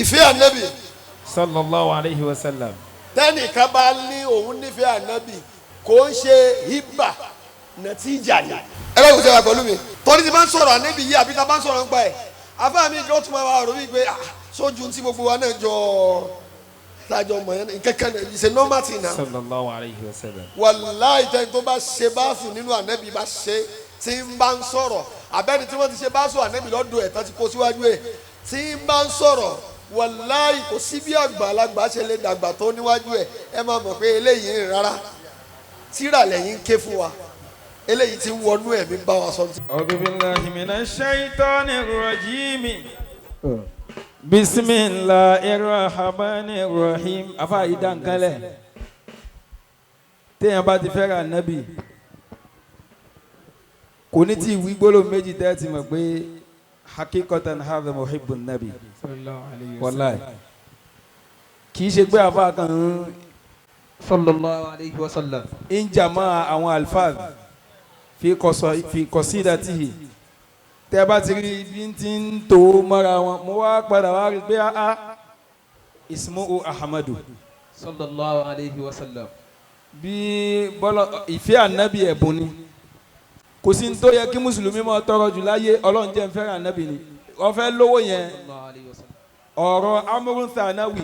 Ìfẹ́ ànábì. Sallallahu alayhi wa sallam. Tẹ́nìkan bá ní òun nífẹ̀ẹ́ ànábì, kò ń ṣe hibà, nàtíjà ni. Ẹ bá kò sẹ́wà pẹ̀lú mi torí ti máa ń sọ̀rọ̀ ànábì yìí, àbí ta bá ń sọ̀rọ̀ nípa ẹ̀, afá mi kí ó tún máa wá rò wípé, ah, sójú tí gbogbo wa náà jọ tájọ mọ̀ yẹn nkankan, it's a normal thing now. Sallallahu alayhi wa sallam. Wàláì, tẹ́ni tó bá ṣe báàfù nínú ànábì bá ṣe tí ń bá ń sọ̀rọ̀, àbẹ́ni tí wọ́n ti ṣe báàfù ànábì lọ́dọ̀ ẹ̀ tán ti kó síwájú ẹ̀ tí ń bá ń sọ̀rọ̀, wàláì, kò sí bí àgbàlagbà ṣe lè dàgbà tó níwájú ẹ̀, ẹ máa mọ̀ pé eléyìí ń rárá tíra lẹ́yìn ń ké fún wa, eléyìí ti ń wọnú ẹ̀mí bá wa sọ. أعوذ بالله من الشيطان الرجيم، بسم الله الرحمن الرحيم. Afa yìí dá nǹkan lẹ̀. Téèyàn bá ti fẹ́ràn nábì, kò ní tí ìwí gbólóhùn méjì tẹ́ ti mọ̀ pé hakikatan hadha muhibbun nabi. Wàláì, kì í ṣe pé afa kan ń Sallallahu alayhi wa sallam. Ń jàmọ́ àwọn alfaz fi qasidatihi. Tẹ́ bá ti rí bí n ti ń tó mọ́ra wọn, mo wá padà wá rí pé a ismuhu Ahmadu. Sallallahu alayhi wa sallam. Bí bọ́lá ìfẹ́ ànábì ẹ̀bùn ni. Kò sí ní tó yẹ kí mùsùlùmí máa tọrọ jù láyé, Ọlọ́run jẹ́ n fẹ́ràn ànábì ni. Wọ́n fẹ́ lówó yẹn. Sallallahu alayhi wa sallam. Ọ̀rọ̀ amúrún thanawi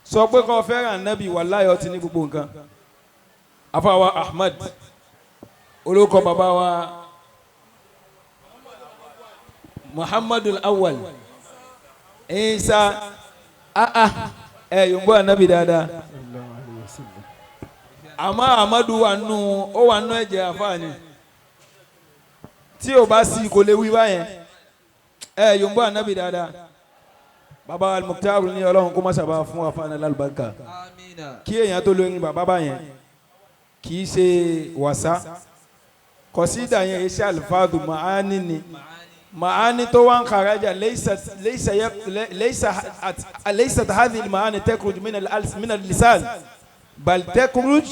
sọ pé kó fẹ́ràn ànábì, wàláhì, ó ti ní gbogbo nǹkan. Afáwa Ahmad, olóko bàbá wa Muhammadu Awwal Isa, ah ah, ẹ yòǹbó ànábì dáadáa, àmọ́ Ahmadu wà nù, ó wà nù ẹ̀jẹ̀ àfáàní tí o bá sí kò lè wí báyẹn. Ẹ yòǹbó ànábì dáadáa. Baba Al-Mukhtar ní Ọlọ́run kó má sábà fún àfáàní lálùbáríkà. Amina. Kí èèyàn tó lóyún bàbá báyẹn kì í ṣe wàsá. Kọ̀sídà yẹn, iṣẹ́ alifáàdù màání ni, màání tó wà ń kàrájà. Laysat hadhihi al-ma'ani takhruj min al-lisan, bal takhruj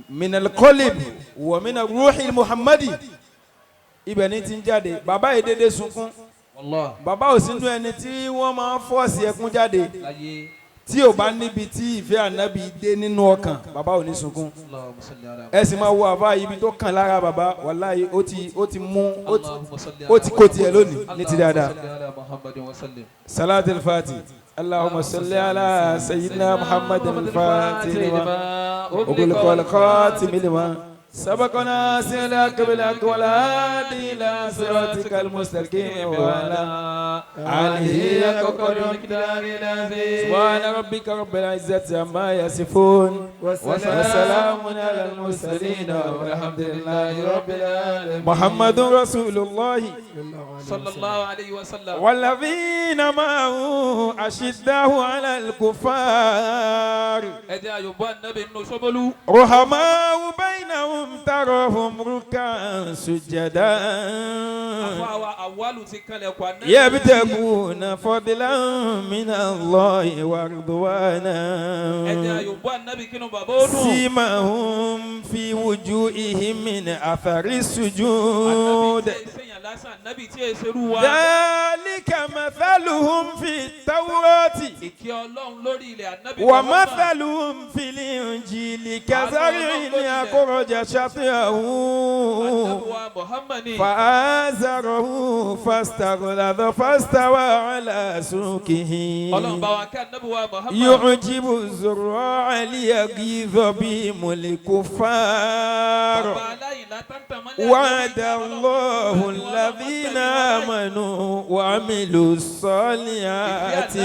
min al-qalb wa min ar-ruhi al-muhammadi. Ibẹ̀ ni ti ń jáde. Bàbá yìí dédé sunkún. Wallah. Bàbá ò sínú ẹni tí wọ́n máa ń force ẹkún jáde. Láyé. Tí ò bá níbi tí ìfẹ́ ànábì dé nínú ọkàn, bàbá ò ní sunkún. Allahumma salli ala. Ẹ sì máa wo àbá ibi tó kàn lára bàbá, wàláyé, ó ti mú ó ti Allahumma salli ó ti kó tiẹ̀ lónìí ní ti dáadáa. Allahumma salli ala Muhammadin wa sallim. Salat al-Fati. Allahumma salli ala sayyidina Muhammad al-Fati lima ughliqa wal khatimi lima sabaqa nasir al-haqq bil-haqq wal hadi ila siratikal mustaqim wa ala alihi haqqa qadrihi. سبحان ربك رب العزة عما يصفون وسلام على المرسلين والحمد لله رب العالمين. محمد رسول الله. Sallallahu alayhi wa sallam. والذين معه أشداء على الكفار. Ẹ jẹ́ àyùbọ̀ ànábì nínú Ṣómólú. رحماء بينهم تراهم ركعا سجدا. Àfọwọ́ àwálù ti kalẹ̀ kọ́ ànábì. يبتغون فضلا من الله ورضوانا. Ẹ jẹ́ àyùbọ̀ ànábì kínú bàbá ó dùn. سيماهم في وجوههم من أثر السجود. Ànábì tí èsè yàn lásán, ànábì tí èsè rú wa. ذلك مثلهم في التوراة. Ìkẹ́ Ọlọ́run lórí ilẹ̀, ànábì. ومثلهم في الإنجيل كزرع أخرج شطأه Ànábì wa Muhammad ni. فآزره فاستغلظ فاستوى على سوقه. Ọlọ́run bá wa kẹ́ ànábì wa Muhammad. يعجب الزراع ليغيظ بهم الكفار. Bàbá aláìlá tántàn mọ́lẹ̀. وعد الله الذين آمنوا وعملوا الصالحات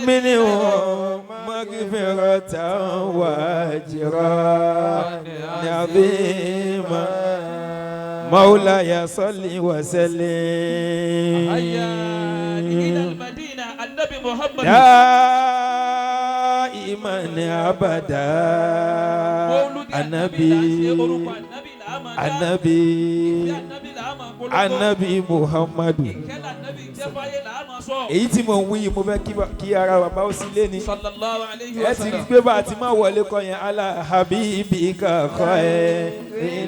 منهم مغفرة وأجرا عظيما. مولاي صل وسلم هيا إلى المدينة، النبي محمد. دائما أبدا. Mọ́lúdì النبي là ń ṣe, orúkọ ànábì là á máa dá. النبي Ìfẹ́ ànábì là á máa polongo. Anabi Muhammadu. Ìkẹ́ lànábì jẹ́ fáyé là á máa sọ. Èyí tí mo ń wí yìí, mo fẹ́ kí ara bàbá ó sì lé ní. Sallallahu alayhi wa Ẹ ti rí sallam. pé bá a ti máa wọlé kọ yẹn, ala habibika kọ́ ẹ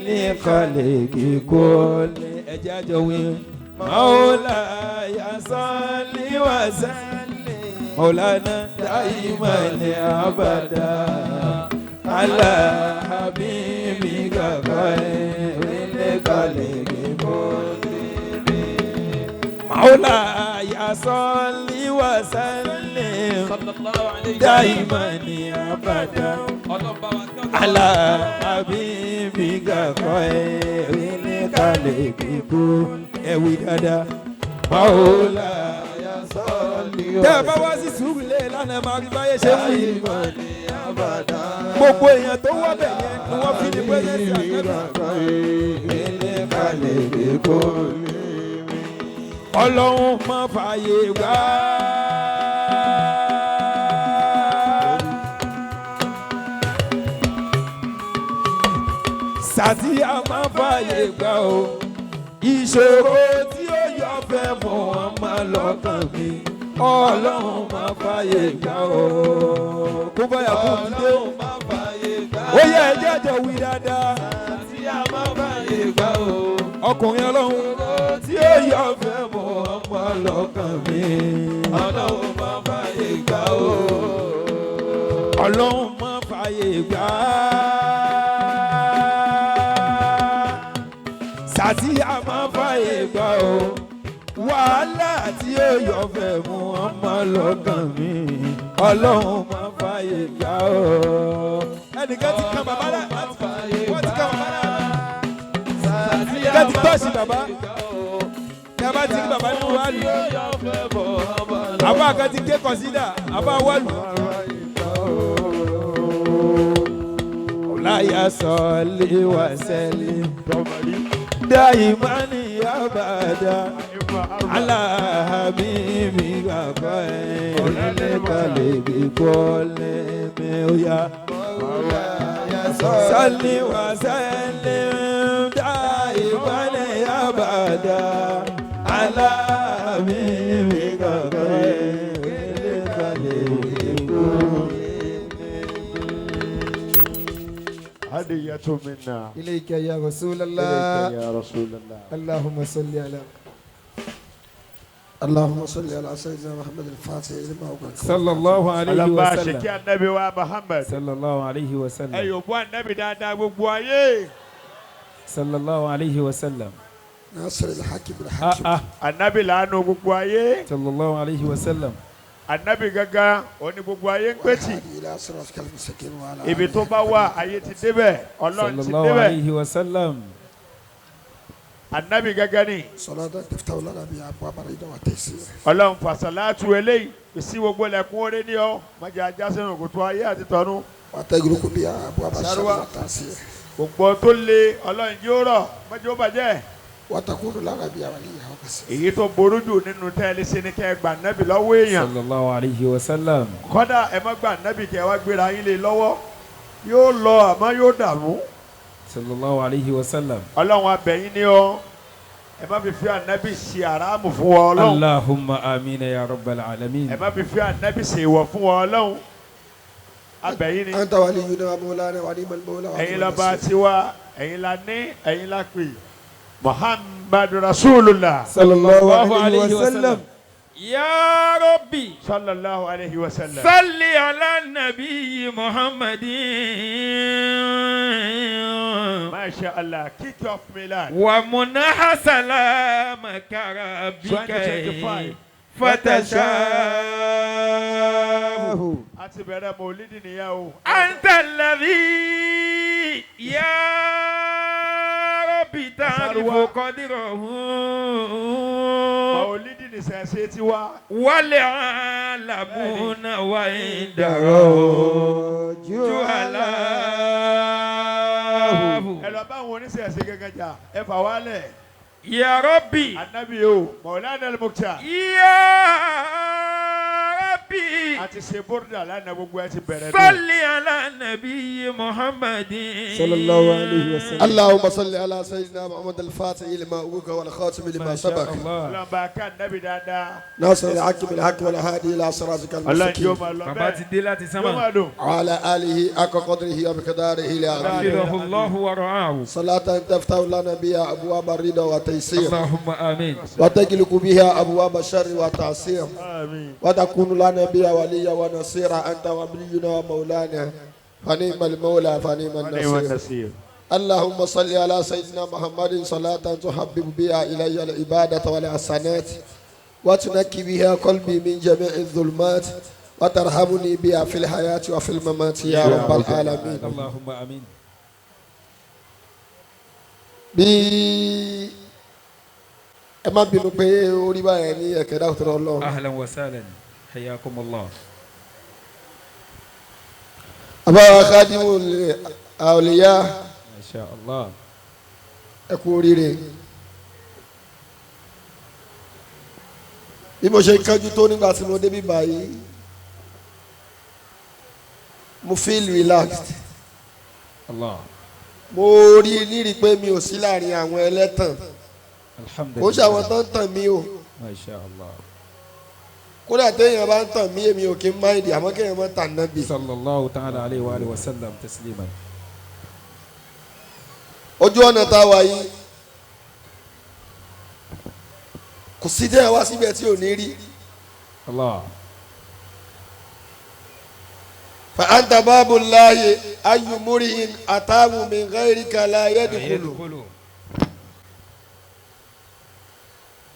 ní kọ́lé kíkó lé ẹjẹ́ àjọ wí. Maula ya salli wa sallim. مولانا دائما أبدا على حبيبك خير الخلق كلهم مولاي صل وسلم دائما أبدا على حبيبك خير الخلق كلهم مولاي tẹ́ ẹ bá wá sí Sùúrùlérè lánàá máa rí báyé ṣe fún yìí. Gbogbo èèyàn tó wá bẹ̀ yẹn ni wọ́n fi ní pẹ́sẹ́sì àgbẹ̀bí. Ọlọ́run má fààyè gbà. Sàtíyà má fààyè gbà o. Ìṣòro tí ó yọ fẹ́ mọ̀ wọ́n máa lọ́kàn mi. Ọlọ́run máa fààyè gbà o. Kó báyà kó dé. Ó yẹ ẹjẹ́ jọ wí dáadáa. Tí a máa fààyè gbà o. Ọkùnrin ọlọ́run tí ó yọ fẹ́ mọ̀ wọ́n máa lọ́kàn mi. Ọlọ́run máa fààyè gbà o. Ọlọ́run máa fààyè gbà. Sàtíyà máa fààyè gbà o. Wàhálà tí ó yọ fẹ́ mú ọmọ lọ́kàn mi. Ọlọ́run máa fààyè gbà o. Ẹnìkan ti kan bàbá rẹ̀, wọ́n ti kan bàbá rẹ̀. Ẹnìkan ti tọ́sí bàbá. Ní a bá ti rí bàbá nínú wàlú. Àbá kan ti ké kọ̀sídà, àbá wàlú. Ọláyà sọ̀lì wà sẹ́lẹ̀. دائما أبدا على حبيبك خير القلب كل يا صل وسلم دائما أبدا على حبيبك خير القلب كل. هدية منا إليك يا رسول الله. إليك يا رسول الله. اللهم صل على اللهم صل على سيدنا محمد الفاتح لما أغلق. صلى الله عليه وسلم. شكي النبي ومحمد صلى الله عليه وسلم. أيوة النبي دادا بوبواye. صلى الله عليه وسلم. ناصر الحق بالحق. النبي لانو بوبواye. صلى الله عليه وسلم. Anabi gangan oni gbogbo ayé ń pèsè. Ibi tó bá wà ayé ti débẹ̀, Ọlọ́run ti débẹ̀. Anabi gangan ni. Ọlọ́run fàṣàlátù eléyìí sí gbogbo lẹ́kún orí ní ọ mọ̀jà ajá sínú kòtò ayé àti tọ̀run. Gbogbo tó le Ọlọ́run yóò rọ̀ mọ̀jà ó bàjẹ́. Èyí tó burú jù nínú tẹ́lẹ̀ sí ni kẹ́ ẹ gbà nábì lọ́wọ́ èèyàn. Sallallahu alayhi wa sallam. Kọ́dà ẹ má gbà nábì kẹ́ ẹ wá gbéra yín lé lọ́wọ́ yóò lọ àmọ́ yóò dààmú. Sallallahu alayhi wa sallam. Ọlọ́run abẹ́yín ni ọ́ ẹ má fi fi ànábì ṣe àràmù fún wa Ọlọ́run. Allahumma amina ya rabbal alamin. Ẹ má fi fi ànábì ṣe ìwọ̀ fún wa Ọlọ́run. Abẹ́yín ni. Anta waliyuna wa mawlana wa ni'mal mawla wa. Ẹ̀yin lọ́ba tiwa, ẹ̀yin la ní, ẹ̀yin la pè. Muhammad Rasulullah sallallahu alayhi wa sallam. Ya Rabbi sallallahu alayhi wa sallam. Salli ala nabiyyi Muhammadin. Masha Allah, kick off Milan. Wa munaha salamaka rabbika 2025. Fatashahu. Àti bẹ̀rẹ̀ mọ̀lídìí nìyẹn o. Anta alladhi ya Rabbi ta'rifu qadirahu. Mọ̀lídìí ní sẹ̀sẹ̀ ti wá. Wal alamuna wa indahu juhalahu. Ẹ lọ bá àwọn oníṣẹ̀ṣe gẹ́gẹ́ jà, ẹ fà wálẹ̀. Ya Rabbi. Anabi o, Maulana al-Mukhtar. Ya Rabbi. Àti ti ṣe bórídà lánàá gbogbo ẹ ti bẹ̀rẹ̀ nù. صل على النبي محمد صلى الله عليه وسلم. اللهم صل على سيدنا محمد الفاتح لما أغلق والخاتم لما ما شاء سبق الله Ọlọ́run bá ká nábì dáadáa. ناصر الحق بالحق والهادي إلى صراطك Ọlọ́run yóò المستقيم máa lọ bàbá ti bẹ́ẹ̀. dé láti Yóò sánmà máa dùn. وعلى آله حق قدره ومقداره العظيم حفظه الله ورعاه صلاة تفتح لنا بها أبواب الرضا والتيسير اللهم آمين وتغلق بها أبواب الشر والتعسير Àmín. وتكون لنا بها وليا ونصيرا أنت ولينا ومولانا فنعم المولى فنعم Wọ́n ní wọ́n النصير nasir. اللهم صل على سيدنا محمد صلاة تحبب بها إلي العبادة والحسنات وتنكي بها قلبي من جميع الظلمات وترحمني بها في الحياة وفي الممات يا رب العالمين. اللهم آمين. Bí ẹ má bínú pé orí báyẹn ní ẹ̀kẹ́ dákútọ̀rọ̀ Ọlọ́run. أهلا وسهلا حياكم الله. Àbáwá Khadimu Awliya ما شاء الله. ẹ kú oríire. Bí mo ṣe kánjú tó nígbà tí mo débi báyìí, mo feel relaxed. الله. Mo rí nírì pé mi ò sí láàrin àwọn ẹlẹ́tàn. الحمد Kò ṣe àwọn لله. tó ń tàn mí o. ما شاء الله. Kódà téèyàn bá ń tàn mí èmi ò kí ń máìdì àmọ́ kéèyàn má tàn nábì. صلى الله تعالى عليه وآله وسلم تسليما. Ojú ọ̀nà tá a wà yìí kò sí téèyàn wá síbẹ̀ tí ò ní rí. الله. فأنت باب الله أي مرئ أتاه من غيرك لا يدخل. يدخل.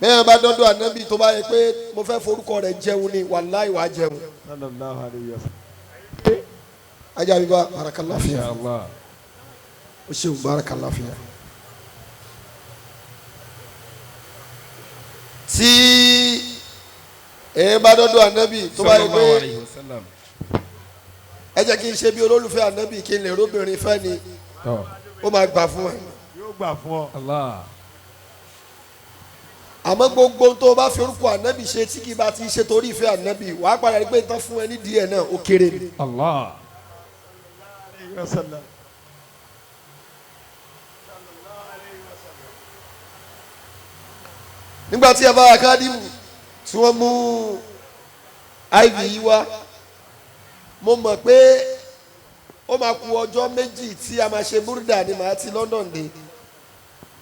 Bẹ́ẹ̀ bá dọ́dọ̀ ànábì tó bá yẹ pé mo fẹ́ forúkọ rẹ̀ jẹun ni wàláì wàá jẹun. Sallallahu alayhi wa sallam. Ajá bíbá barakallahu ما fiya. شاء الله. O ṣeun barakallahu fiya. Tí èyí bá dọ́dọ̀ ànábì tó bá صلى yẹ الله pé عليه وسلم. ẹ jẹ́ kí n ṣe bí olólùfẹ́ ànábì kí n lè róbìnrin fẹ́ ni أوه. ó máa gbà fún ẹ. Yóò gbà fún ọ. الله. Àmọ́ gbogbo ohun tó o bá fi orúkọ ànábì ṣe tí kì í bá ti ṣe torí ìfẹ́ ànábì wàá padà rí pé tán fún ẹ ní díẹ̀ náà ó kéré ni. الله. Alayhi wa sallam. Nígbà tí a bá akádìmù tí wọ́n mú iv yìí wá mo mọ̀ pé ó máa ku ọjọ́ méjì tí a máa ṣe búrúdà ni màá ti London dé.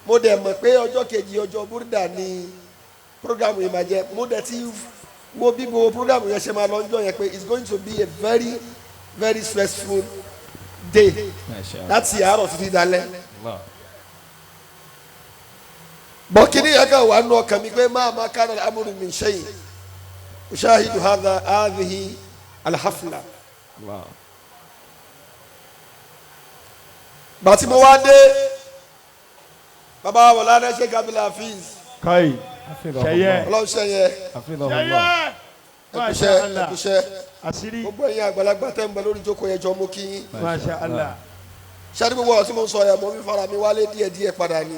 Mo dẹ̀ mọ̀ pé ọjọ́ kejì ọjọ́ búrúdà ni programu yìí máa jẹ́. Mo dẹ̀ ti wo bí gbogbo programu yẹn ṣe máa lọ ńjọ́ yẹn pé it's going to be a very very stressful day ما شاء الله. láti àárọ̀ títí dalẹ́. الله. Bọ̀ kíní yẹn kan wà nù ọkàn mi pé máa ma kánà amúrú min shay ushahidu hadha hadhihi alhafla. الله. Bàtí mo wá dé bàbá wọlé ṣe Kabila Hafiz Káyì. حفظه شيء. الله. ọlọ́run ṣe yẹn حفظه الله. Ṣẹyẹ. Masha ẹkúṣẹ́ Allah. ẹkúṣẹ́ Àṣírí. gbogbo ẹ̀yin àgbàlagbà tẹ́ ń bẹ lórí ìjókòó yẹn jọ mú kí yín. Masha Allah. Ṣáà ní gbogbo ọ̀rọ̀ tí mo ń sọ yẹn mo fi fara mi wálé díẹ̀ díẹ̀ padà ni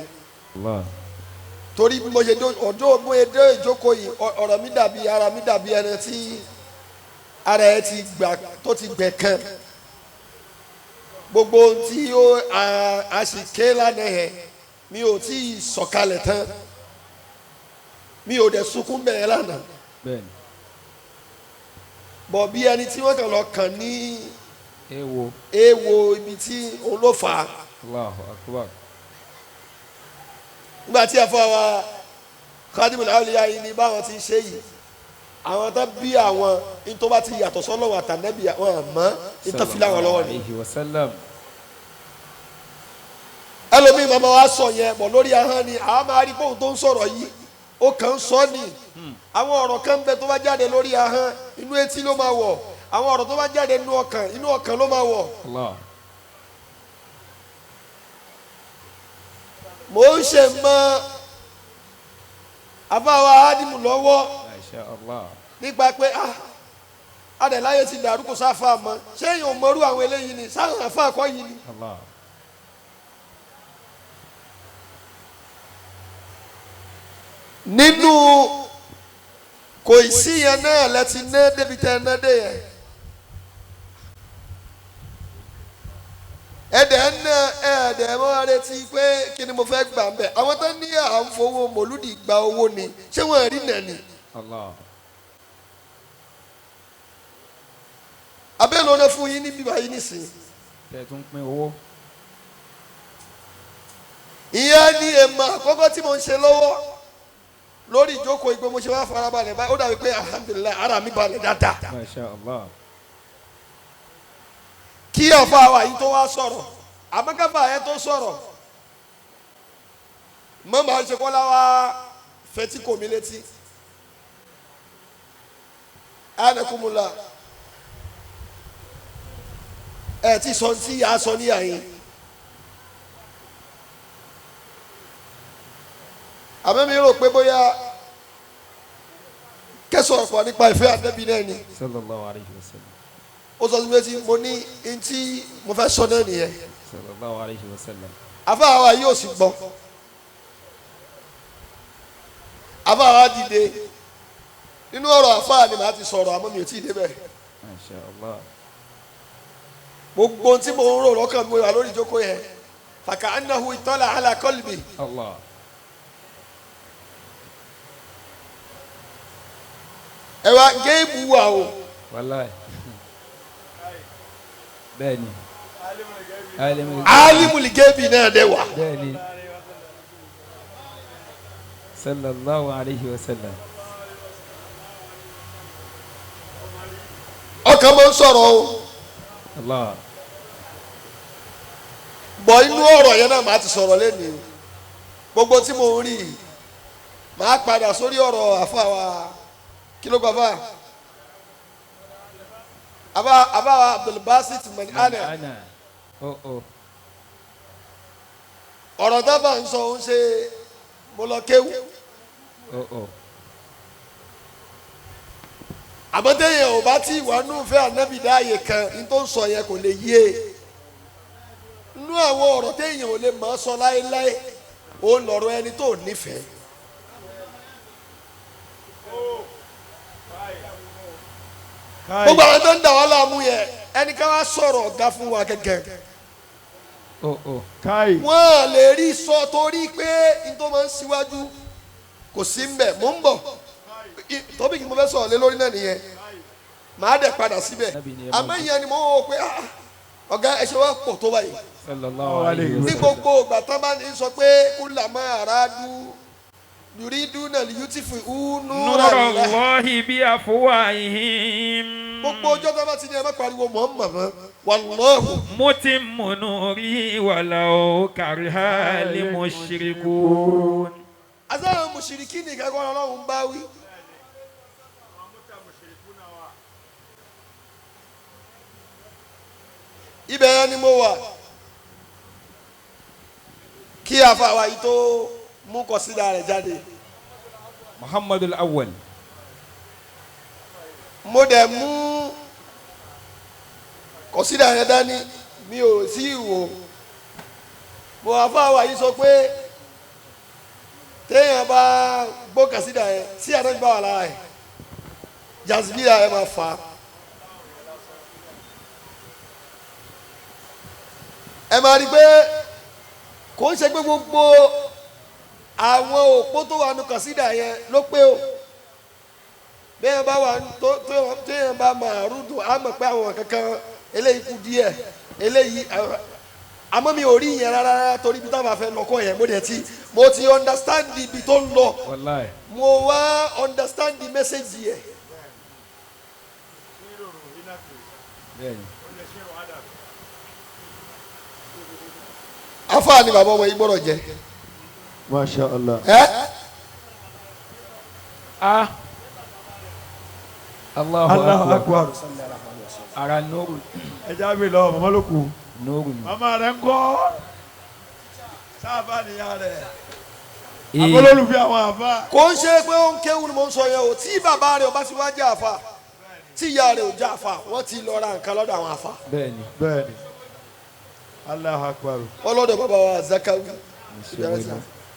الله. torí bí mo ṣe dé ọ̀dọ́ mo ṣe dé ìjókòó yìí ọ̀rọ̀ mi dàbí ara mi dàbí ẹni tí ara ẹ ti gbà tó ti gbẹ kan. Gbogbo ohun tí ó a sì ké lánàá yẹn mi ò tí ì sọ̀kalẹ̀ tán, mi ò dẹ̀ sunkún bẹ̀rẹ̀ lánàá. Bẹ́ẹ̀ni. Bọ̀ bí ẹni tí wọ́n kàn lọ kàn ní Ewo. èèwọ̀ ibi tí òun ló fà á. Allahu akbar. Nígbà tí ẹ fọ wa Khadimul Awliya yìí ni báwọn ti ṣe yìí, àwọn tó bí àwọn ní tó bá ti yàtọ̀ sọ́lọ́wọ́ àtànẹ́bí àwọn àmọ́ ní tó fi láwọn lọ́wọ́ ni. Alayhi wa sallam. Ẹlòmíì màmá wa sọ yẹn bọ̀ lórí ahọ́n ni àwọn máa rí bóun tó ń sọ̀rọ̀ yìí ó kàn ń sọ ni. Àwọn ọ̀rọ̀ kan ń bẹ tó bá jáde lórí ahọ́n inú etí ló máa wọ̀, àwọn ọ̀rọ̀ tó bá jáde inú ọkàn inú ọkàn ló máa wọ̀. Allah. Mò ń ṣe mọ́ àbáwá ádìmù lọ́wọ́ Masha Allah. nípa pé adẹ̀láyé ti dàrú kò sáfà mọ́, ṣé èèyàn ò mọrú àwọn eléyìí ni sáwọn àfa kọ́ yìí ni. Allah. Nínú kò sí yẹn náà lẹ́tí ná débi tẹ́ ná dé yẹn. Ẹ̀dẹ̀ ń ná ẹ̀ẹ́dẹ̀ mọ́ retí pé kí ni mo fẹ́ gbà ń bẹ̀. Àwọn tó ní à ń fowó mòlúdì gba owó ni ṣé wọ́n rí nà ni. Allah. Abẹ́ ló ná fún yín ní bíbá yín nísìnyí. Tẹ̀ tún pín owó. Ìyẹn ni èèmọ̀ àkọ́kọ́ tí mo ń ṣe lọ́wọ́ lórí ìjókòó ìgbé mo ṣe wá farabalẹ̀ báyìí ó dàbí pé alhamdulilayi ara mi balẹ̀ dáadáa. Masha Allah. Kí àfa wa yìí tó wá sọ̀rọ̀ àmọ́káfà yẹn tó sọ̀rọ̀ mọ́mọ́ àṣekọ́lá wa fetí kò mí létí. Anakumula ẹ ti sọ tí a sọ níyà yín. Àmọ́ mi rò pé bóyá kẹsàn-án pọ̀ nípa ìfẹ́ àdẹ́bí náà ni. Sallallahu alayhi wa sallam. Ó sọ sí mi létí mo ní ntí mo fẹ́ sọ náà nìyẹn. Sallallahu alayhi wa sallam. Àfáà wa yóò sì gbọ́. Àfáà wa dìde. Nínú ọ̀rọ̀ àfáà ni màá ti sọ̀rọ̀ àmọ́ mi ò tí ì débẹ̀. Masha Allah. Gbogbo tí mo ń rò lọ́kàn mi wà lórí ìjókòó yẹn. Fàkà annahu ittala ala qalbi. Allah. Ẹ wá géèmù wà o. Wallahi. Bẹ́ẹ̀ni. Alimul géèmì náà dẹ̀ wà. Bẹ́ẹ̀ni. Sallallahu alayhi wa sallam. Ọkàn máa ń sọ̀rọ̀ o. Allah. Bọ̀ inú ọ̀rọ̀ yẹn náà màá ti sọ̀rọ̀ lẹ́nu. Gbogbo tí mo ń rí i, màá padà sórí ọ̀rọ̀ àfa wa. Kí ló gba fa? Àbá Abdulbasit Mani Ana. Ana. Oh oh. Ọ̀rọ̀ tábà ń sọ ń ṣe mo lọ kéwú. Oh oh. Àmọ́ téèyàn ò bá tí ìwà nù fẹ́ ànábì dáàyè kan ní tó ń sọ yẹn kò lè yé e. Nú àwọn ọ̀rọ̀ téèyàn ò lè mọ̀ ọ́ sọ láéláé, òun lọ̀rọ̀ ẹni tó nífẹ̀ẹ́. Gbogbo àwọn tó ń dà wá láàmú yẹn ẹnì kan wá sọ̀rọ̀ ọ̀gá fún wa gẹ́gẹ́. Oh oh. Káì. Wọ́n lè rí sọ torí pé n tó máa ń síwájú kò sí ń bẹ̀ mò ń bọ̀. Tọ́bíkì mo fẹ́ sọ̀rọ̀ lé lórí náà nìyẹn. Màá dẹ̀ padà síbẹ̀. Àmọ́ ìyẹn ni mo wò pé ọ̀gá ẹ ṣe wá pọ̀ tó báyìí. Sallallahu alayhi wa Ní sallam. gbogbo ìgbà tán bá ní sọ pé kúlà máa rà dú yuriduna liyutfi'u nura Allahi bi afwahihim. Gbogbo ọjọ́ tó bá ti ní ẹ má pariwo Muhammad mọ́ wàlúhù. Mutimmu nurihi walau karihal mushrikun. Àtàwọn mùsùlùkì nìkan kọ́ Ọlọ́run bá wí. Ibẹ̀ yẹn ni mo wà kí àfàwà yìí tó mú kọsídà rẹ̀ jáde. Muhammadul Awwal. Mo dẹ̀ mú kọsídà rẹ̀ dání mi ò sí ìwò. Mo àfàwà yìí sọ pé téèyàn bá gbọ́ kọsídà yẹn tí àná gbà wà lára ẹ̀ jazibíyà ẹ̀ máa fà á. Ẹ máa rí i pé kò ń ṣe pé gbogbo àwọn òpó tó wà nù kọ̀sídà yẹn ló pé o. Bẹ́ẹ̀ bá wà tó téèyàn bá máa rúdùn á mọ̀ pé àwọn kankan eléyìí kù díẹ̀ eléyìí àmọ́ mi ò rí ìyẹn rárá torí ibi táwọn afẹ́ lọ́kọ̀ yẹn mo dẹ̀ ti mo ti understand ibi tó ń lọ. Wallahi. Mo wá understand the message yẹn. Bẹ́ẹ̀ni. Afa ni bàbá ọmọ yìí gbọ́dọ̀ jẹ. Masha Allah. Ẹ Ah. Allahu Allahu akbar. akbar. Ara nóòrù Ẹ já mi lọ, màmá ló kù. nóòrù ni. Màmá rẹ̀ ń kọ́. Sáàbà nìyá rẹ̀. Ee. Àbólólùfẹ́ àwọn àfa. kò ń ṣe pé ó ń kéwù ni mo ń sọ yẹn o tí bàbá rẹ̀ ò bá ti wá jẹ́ àfa tí ìyá rẹ̀ ò jẹ́ àfa wọ́n ti lọ ra nǹkan lọ́dọ̀ àwọn àfa. Bẹ́ẹ̀ni. Bẹ́ẹ̀ni. Allahu akbar. Wọ́n lọ́dọ̀ bàbá wa Zakawi.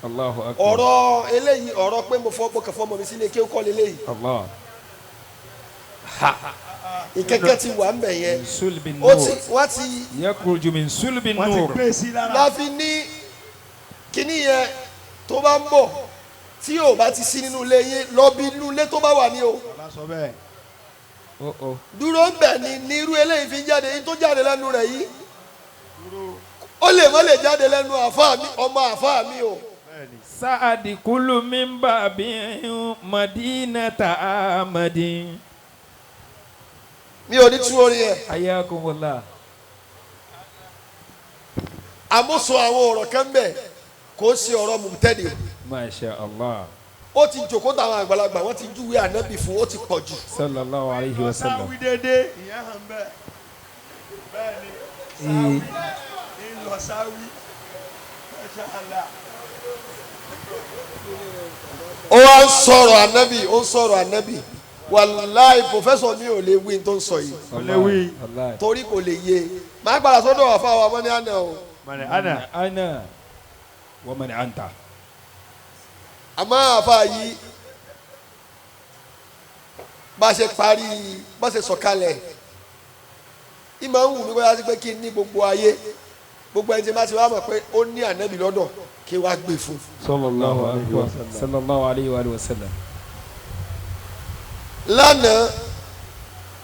Allahu akbar. Ọ̀rọ̀ eléyìí ọ̀rọ̀ pé mo fọ́ gbọ́kàn fọ́mọ mi sílé kéwù kọ́ leléyìí. Allah. Ìkẹ́kẹ́ ti wà ń bẹ̀ yẹn. من صلب Ó ti النور wọ́n ti يخرج من صلب Wọ́n ti النور gbé sí lára. láfi ní kíní yẹn tó bá ń bọ̀ tí ò bá ti sí nínú ilé yín lọ bí inú ilé tó bá wà ní o. Bàbá sọ bẹ́ẹ̀. Oh, oh. Dúró ń bẹ̀ ni ní irú eléyìí fi jáde yín tó jáde lẹ́nu rẹ̀ yìí. Ó lè má lè jáde lẹ́nu àfáà mi ọmọ àfáà mi o. Bẹ́ẹ̀ni. سأدخل من باب مدينة أحمد Mi ò ní tú orin yẹn. حياكم الله Àmúso àwọn ọ̀rọ̀ kan bẹ̀ kò sí ọ̀rọ̀ mùtẹ́lì. ما شاء الله Ó ti jòkó táwọn àgbàlagbà wọ́n ti júwe ànábì fún ó ti pọ̀ jù. صلى الله عليه وسلم Sáwí dédé. Ìyẹn hàn bẹ́ẹ̀. Bẹ́ẹ̀ni. Sáwí. Ń lọ sáwí. Masha Allah. Ó wá ń sọ̀rọ̀ ànábì ó ń sọ̀rọ̀ ànábì wàláì pòfẹ́sọ̀ mi ò lè wí n tó ń sọ yìí Léwí. والله torí kò lè yé máa gbàdá sọ́dọ̀ àfa wa mọ́ ní àná o Mọ̀nì àná. أنا ومن أنت àmọ́ àfa yìí bá ṣe parí bá ṣe sọ̀kalẹ̀ ìmọ̀ ń wù mí bóyá sí pé kí n ní gbogbo ayé gbogbo ẹni tí bá ti wá mọ̀ pé ó ní ànábì lọ́dọ̀ kí wàá gbé fún un. صلى الله أكبر صلى الله عليه وآله وسلم Lánàá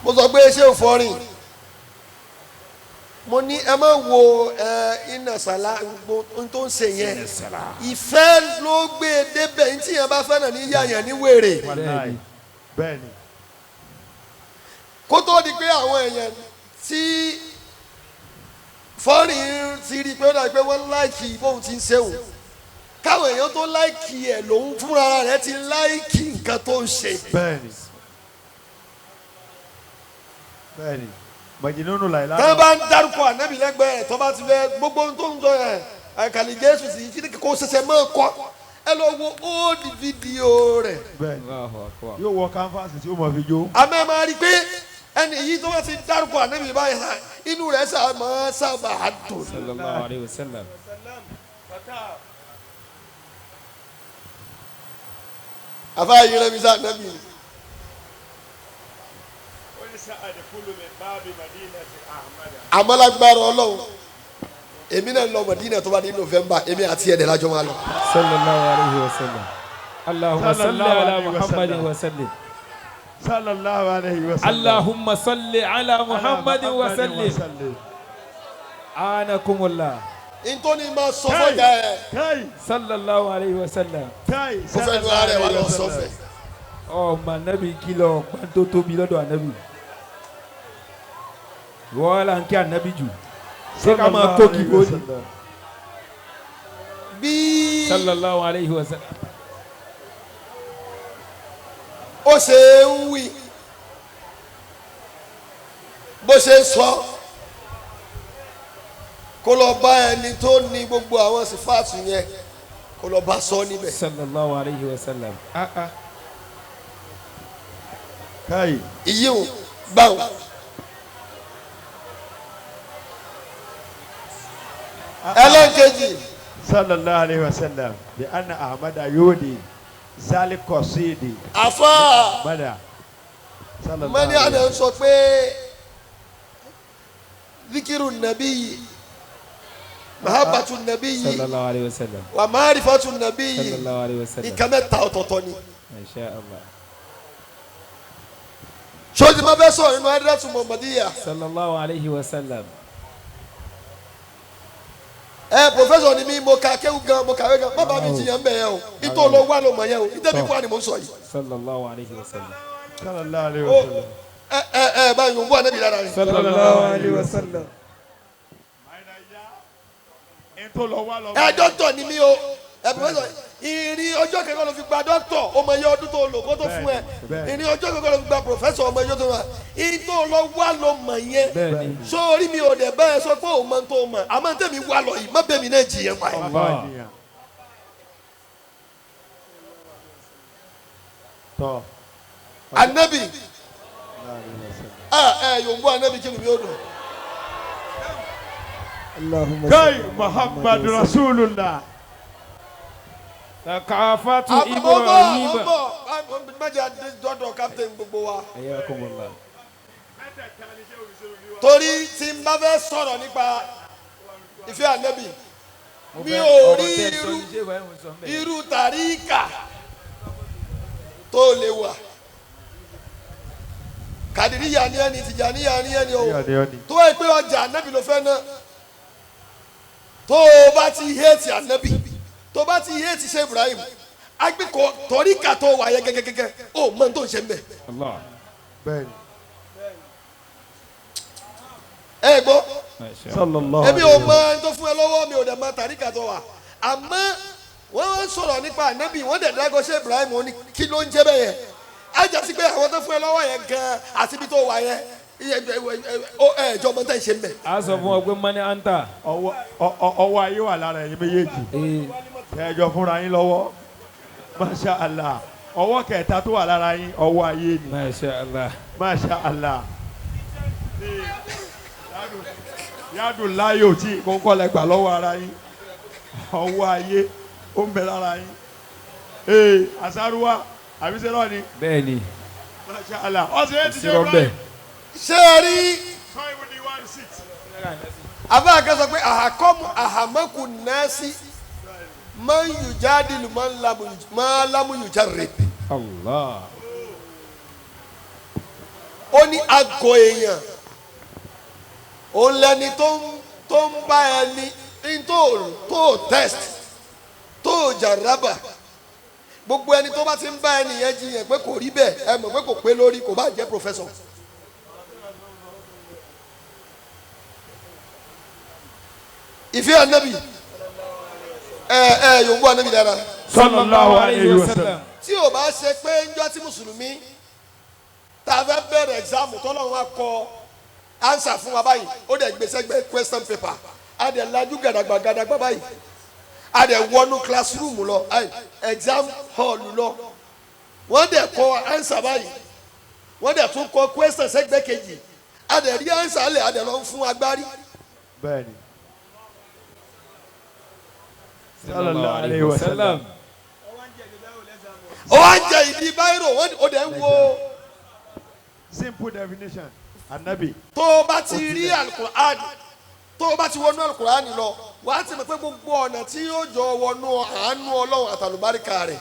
mo sọ pé ṣé ò fọrin mo ní ẹ má wo ẹ iná sàlá gbogbo ohun tó ń ṣe yẹn ìfẹ́ ló gbé e débẹ̀ ní tí yẹn bá fẹ́ràn ní yá yẹn ní wèrè Wàláì. Bẹ́ẹ̀ni. kó tó di pé àwọn èèyàn tí fọrin ti rí i pé ó dàbí pé wọ́n láìkì bóun ti ń ṣe òun káwọn èèyàn tó láìkì ẹ̀ lòun fúnra rẹ̀ ti láìkì nǹkan tó ń ṣe. Bẹ́ẹ̀ni. Bẹ́ẹ̀ni. Màjìnnú làìlá. Tẹ́ bá ń dárúkọ ànábì lẹ́gbẹ̀ẹ́ rẹ̀ tó bá ti fẹ́ gbogbo ohun tó ń sọ yẹn àkàlì jésù sì kí ni kò ṣẹ̀ṣẹ̀ máa kọ́ ẹ lọ wo old video rẹ̀ Bẹ́ẹ̀ni. الله أكبر Yóò wọ kánfàsì tí ó mọ̀ fi jó. àmọ́ ẹ máa rí i pé ẹni yìí tó bá ti dárúkọ ànábì báyìí sá inú rẹ̀ sá máa sábà dùn. صلى الله عليه وسلم Àfa yìí rẹ̀ mi sá ànábì Ó ní sa'adkhulu min babi madinati Ahmad. àmọ́ lágbára ọlọ́run èmi náà lọ Mọ̀dínà tó bá di November èmi àti ẹ̀dẹ̀ lájọ́ máa lọ. صلى الله عليه وسلم اللهم صل صلى الله على عليه محمد وسلم. وسلم Sallallahu alayhi wa sallam. اللهم صل على محمد وسلم آنكم الله Ntọ́ni máa sọ fọ́jà ẹ̀ Kai. صلى الله عليه وسلم Kai. mo fẹ́ nu ara ẹ̀ wá lọ sọ́fẹ̀. ọmọ anabi kìlọ̀ pàǹtó tóbi lọ́dọ̀ anabi wọ́n là ń kí anabi jù ṣé ká máa kó kí bóni Bí sallallahu alayhi wa sallam ó ṣe ń wí bó ṣe ń sọ kó lọ bá ẹni tó ní gbogbo àwọn sífáàtù yẹn kó lọ bá sọ níbẹ̀. sallallahu alayhi wa sallam ah ah Kai. Ìyíhùn gbàùn. Ẹlẹ́nkejì Sallallahu alayhi wa sallam. Bi anna Ahmada yudi zalikosidi. àfa Mada. Sallallahu mẹ́ni alayhi àná wa ń sọ pé zikiru nàbí yìí mahabatu nàbí yìí sallallahu alayhi wa sallam wà máàrífàtú nàbí yìí sallallahu alayhi wa sallam nǹkan mẹ́ta ọ̀tọ̀ọ̀tọ̀ ni. masha allah Sọ́ọ́dì máa fẹ́ sọ̀rọ̀ nínú Adratu Muhammadiyya. sallallahu alayhi wa sallam Ẹ pòfẹ́sọ̀ ni mi mo ka kéwù gan mo kàwé gan má bàa mi jiyàn bẹ̀ yẹn o ìtò lọ wà ló mọ̀ yẹn o ìtẹ́bi wà ni mò ń sọ yìí. sallallahu alayhi wa sallam Sallallahu alayhi O wa sallam. ẹ ẹ ẹ báyìí mo ń bọ̀ ànábì lára rẹ̀. sallallahu alayhi wa sallam Ntò lọ wá lọ. Ẹ dọ́kítọ̀ ni mí o ẹ pòfẹ́sọ̀ ìrìn ọjọ́ kẹ̀kẹ́ ló fi gba dọ́kítọ̀ o mọ iye ọdún tó lò kó tó fún ẹ Bẹ́ẹ̀ni. ìrìn ọjọ́ kẹ̀kẹ́ ló fi gba pòfẹ́sọ̀ ọmọ iye tó lò ìtò lọ wà ló mọ̀ yẹn bẹ́ẹ̀ni sórí mi ò dẹ̀ bẹ́ẹ̀ sọ pé òun mọ̀ tó mọ̀ àmọ́ tẹ̀mí wà lọ yìí má bẹ́ẹ̀ mi náà jiyàn pa ẹ̀. Bàbá ènìyàn. Tọ́. Anabi ẹ ẹ yòǹbó anabi kí ni mi ó dùn. Kai Muhammad Rasulullah. Takafatu Àbọ̀ Ibrahim. bọ̀ bọ̀ mẹ́jọ dọ́dọ̀ captain gbogbo wa. Ayakumullah. Torí tí n bá fẹ́ sọ̀rọ̀ nípa ìfẹ́ ànábì, mi ò rí irú tàríkà tó lè wà. Kàdìríyà ni ẹni, Tìjàníyà ni ẹni o. Tó wáyé pé ọjà ànábì ló fẹ́ ná, tó o bá ti hétì ànábì, tó o bá ti hétì ṣe Ibrahim agbẹ́kọ̀ tọ́ríkà tó wà yẹ gẹ́gẹ́gẹ́gẹ́ ó mọ tó ń ṣe mbẹ́. Bẹ́ẹ̀ni. Ẹ gbọ́, Sallallahu èmi ò mọ ẹni tó fún ẹ lọ́wọ́, mi ò dẹ̀ mọ tàríkà tó wà, àmọ́ wọ́n wọ́n sọ̀rọ̀ nípa ànábì, wọ́n dẹ̀ dágọ́ ṣe Ibrahim, ó ní kí ló ń jẹ́ bẹ́ẹ̀ yẹn. Á jẹ́ sí pé àwọn tó fún ẹ lọ́wọ́ yẹn gan àti ibi tó wà yẹn ẹ jọ mọ tẹ́ ń ṣe mbẹ́. A sọ fún ọ pé mani anta. Ọwọ́ ayé wà lára ẹ̀yin méjèèjì. Ẹjọ́ fúnra yín lọ́wọ́. Masha Allah. Ọwọ́ kẹta tó wà lára yín, ọwọ́ ayé ni. Masha Allah. Masha Allah. Yádùn láyò tí kókó lẹ gbà lọ́wọ́ ara yín. Ọwọ́ ayé ó ń bẹ lára yín. Ee Asaruwa àbísẹ́rọ̀ ni. Bẹ́ẹ̀ni. Masha Allah. Ọ̀sẹ̀ yẹn ti ṣe Ìṣirò Ibrahim. Ṣé ẹ rí Sọ ìwé ni 16. àbá kan sọ pé àhàkọ́mù àhàmọ́kù nẹ́ẹ̀sì máa ń yùjáde máa lámú yùjáde. Allah. Ó ní àgọ́ èèyàn òun lẹni tó ń bá ẹni ní tó test tó jàrábà, gbogbo ẹni tó bá ti ń bá ẹni yẹn jiyàn pé kò rí bẹ́ẹ̀, ẹ mọ̀ pé kò pé lórí, kò bá jẹ́ professor. Ìfẹ́ ànábì ẹ ẹ yòǹbó ànábì dára. Sallallahu alayhi wa sallam. Tí o bá ṣe pé njọ́ tí mùsùlùmí tá a fẹ́ bẹ̀rẹ̀ ẹ̀gzámù tọ́lọ́run wa kọ ansa fún wa báyìí, ó dẹ̀ gbé sẹ́gbẹ́ question paper, a dẹ̀ lajú gàdàgbà gàdàgbà báyìí, a dẹ̀ wọnú classroom lọ, exam hall lọ, wọ́n dẹ̀ kọ ansa báyìí, wọ́n dẹ̀ tún kọ question sẹ́gbẹ́ kejì, a dẹ̀ rí ansa lẹ̀, a dẹ̀ lọ fún agbárí. Bẹ́ẹ̀ni. Sallallahu alayhi wa sallam. Ó wá ń jẹ ìdí báírò, ó dẹ̀ ń wo. Simple definition. Anabi. Tó o bá ti rí alukur'an, tó o bá ti wọnú alukur'an lọ, wà á ti mọ̀ pé gbogbo ọ̀nà tí yóò jọ wọnú àánú Ọlọ́run àtàlùbáríkà rẹ̀,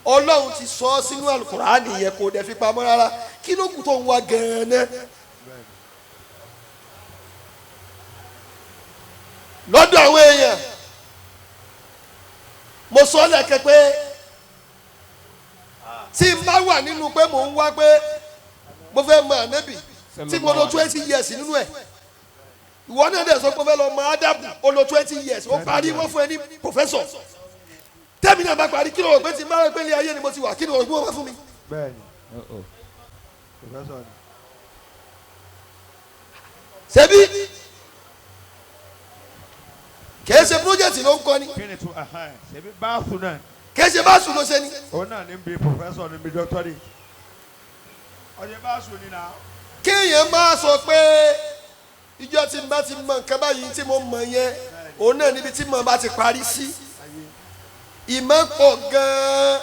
Ọlọ́run ti sọ ọ́ sínú alukur'an yẹn, kò dẹ̀ fi pamọ́ rárá. Kí ló kù tó ń wá gan-an? Lọ́dọ̀ àwọn èèyàn, mo sọ lẹ́kẹ̀ pé tí n bá wà nínú pé mò ń wá pé mo fẹ́ mọ ànábì tí mo lò 20 years nínú ẹ̀, ìwọ náà dẹ̀ sọ pé mo fẹ́ lọ mọ ádàbù, ó lò 20 years, ó parí, wọ́n fún ẹ ní professor. Tẹ́mi náà bá parí, kí ló rò pé tí n bá rò pé ilé ayé ni mo ti wà, kí ló rò pé wọ́n bá fún mi. Bẹ́ẹ̀ni. Professor ni. Ṣebí kìí ṣe project ló ń kọ́ ni. Kí ni tún ṣebí báàsù náà. Kìí ṣe báàsù ló ṣe ni. Òun náà ní bí professor ní bí doctorate. Ọjọ́ báàsù ni náà. Kéèyàn máa sọ pé ìjọ tí n bá ti mọ nǹkan báyìí tí mo mọ yẹn, òun náà níbi tí mo bá ti parí sí. Ìmọ̀ pọ̀ gan-an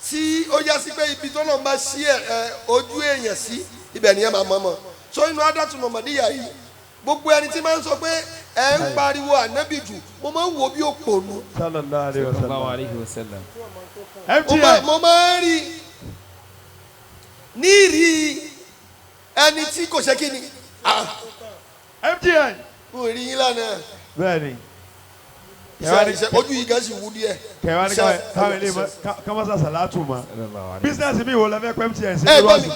tí ó yá sí pé ibi tó lọ́n bá sí ẹ ojú èèyàn sí, ibẹ̀ nìyẹn máa mọ̀ mọ̀. So inú Adatu Muhammadiyya yìí, gbogbo ẹni tí máa ń sọ pé ẹ ń pariwo ànábì jù, mo máa ń wo bí òpònú. Sallallahu alayhi wa sallam. Sallallahu alayhi wa sallam. Mo máa ń rí ní rí ẹni tí kò ṣe kí ni. MTN. Mo rí yín lánàá. Bẹ́ẹ̀ni. Iṣẹ́ ojú yìí gan sì wú díẹ̀. Kẹ̀wá ní káwọn ilé kámásá sàlátù mọ́. Bísíǹsì mi wò lọ fẹ́ pẹ́ MTN sí. Ẹ gbọ́ mi.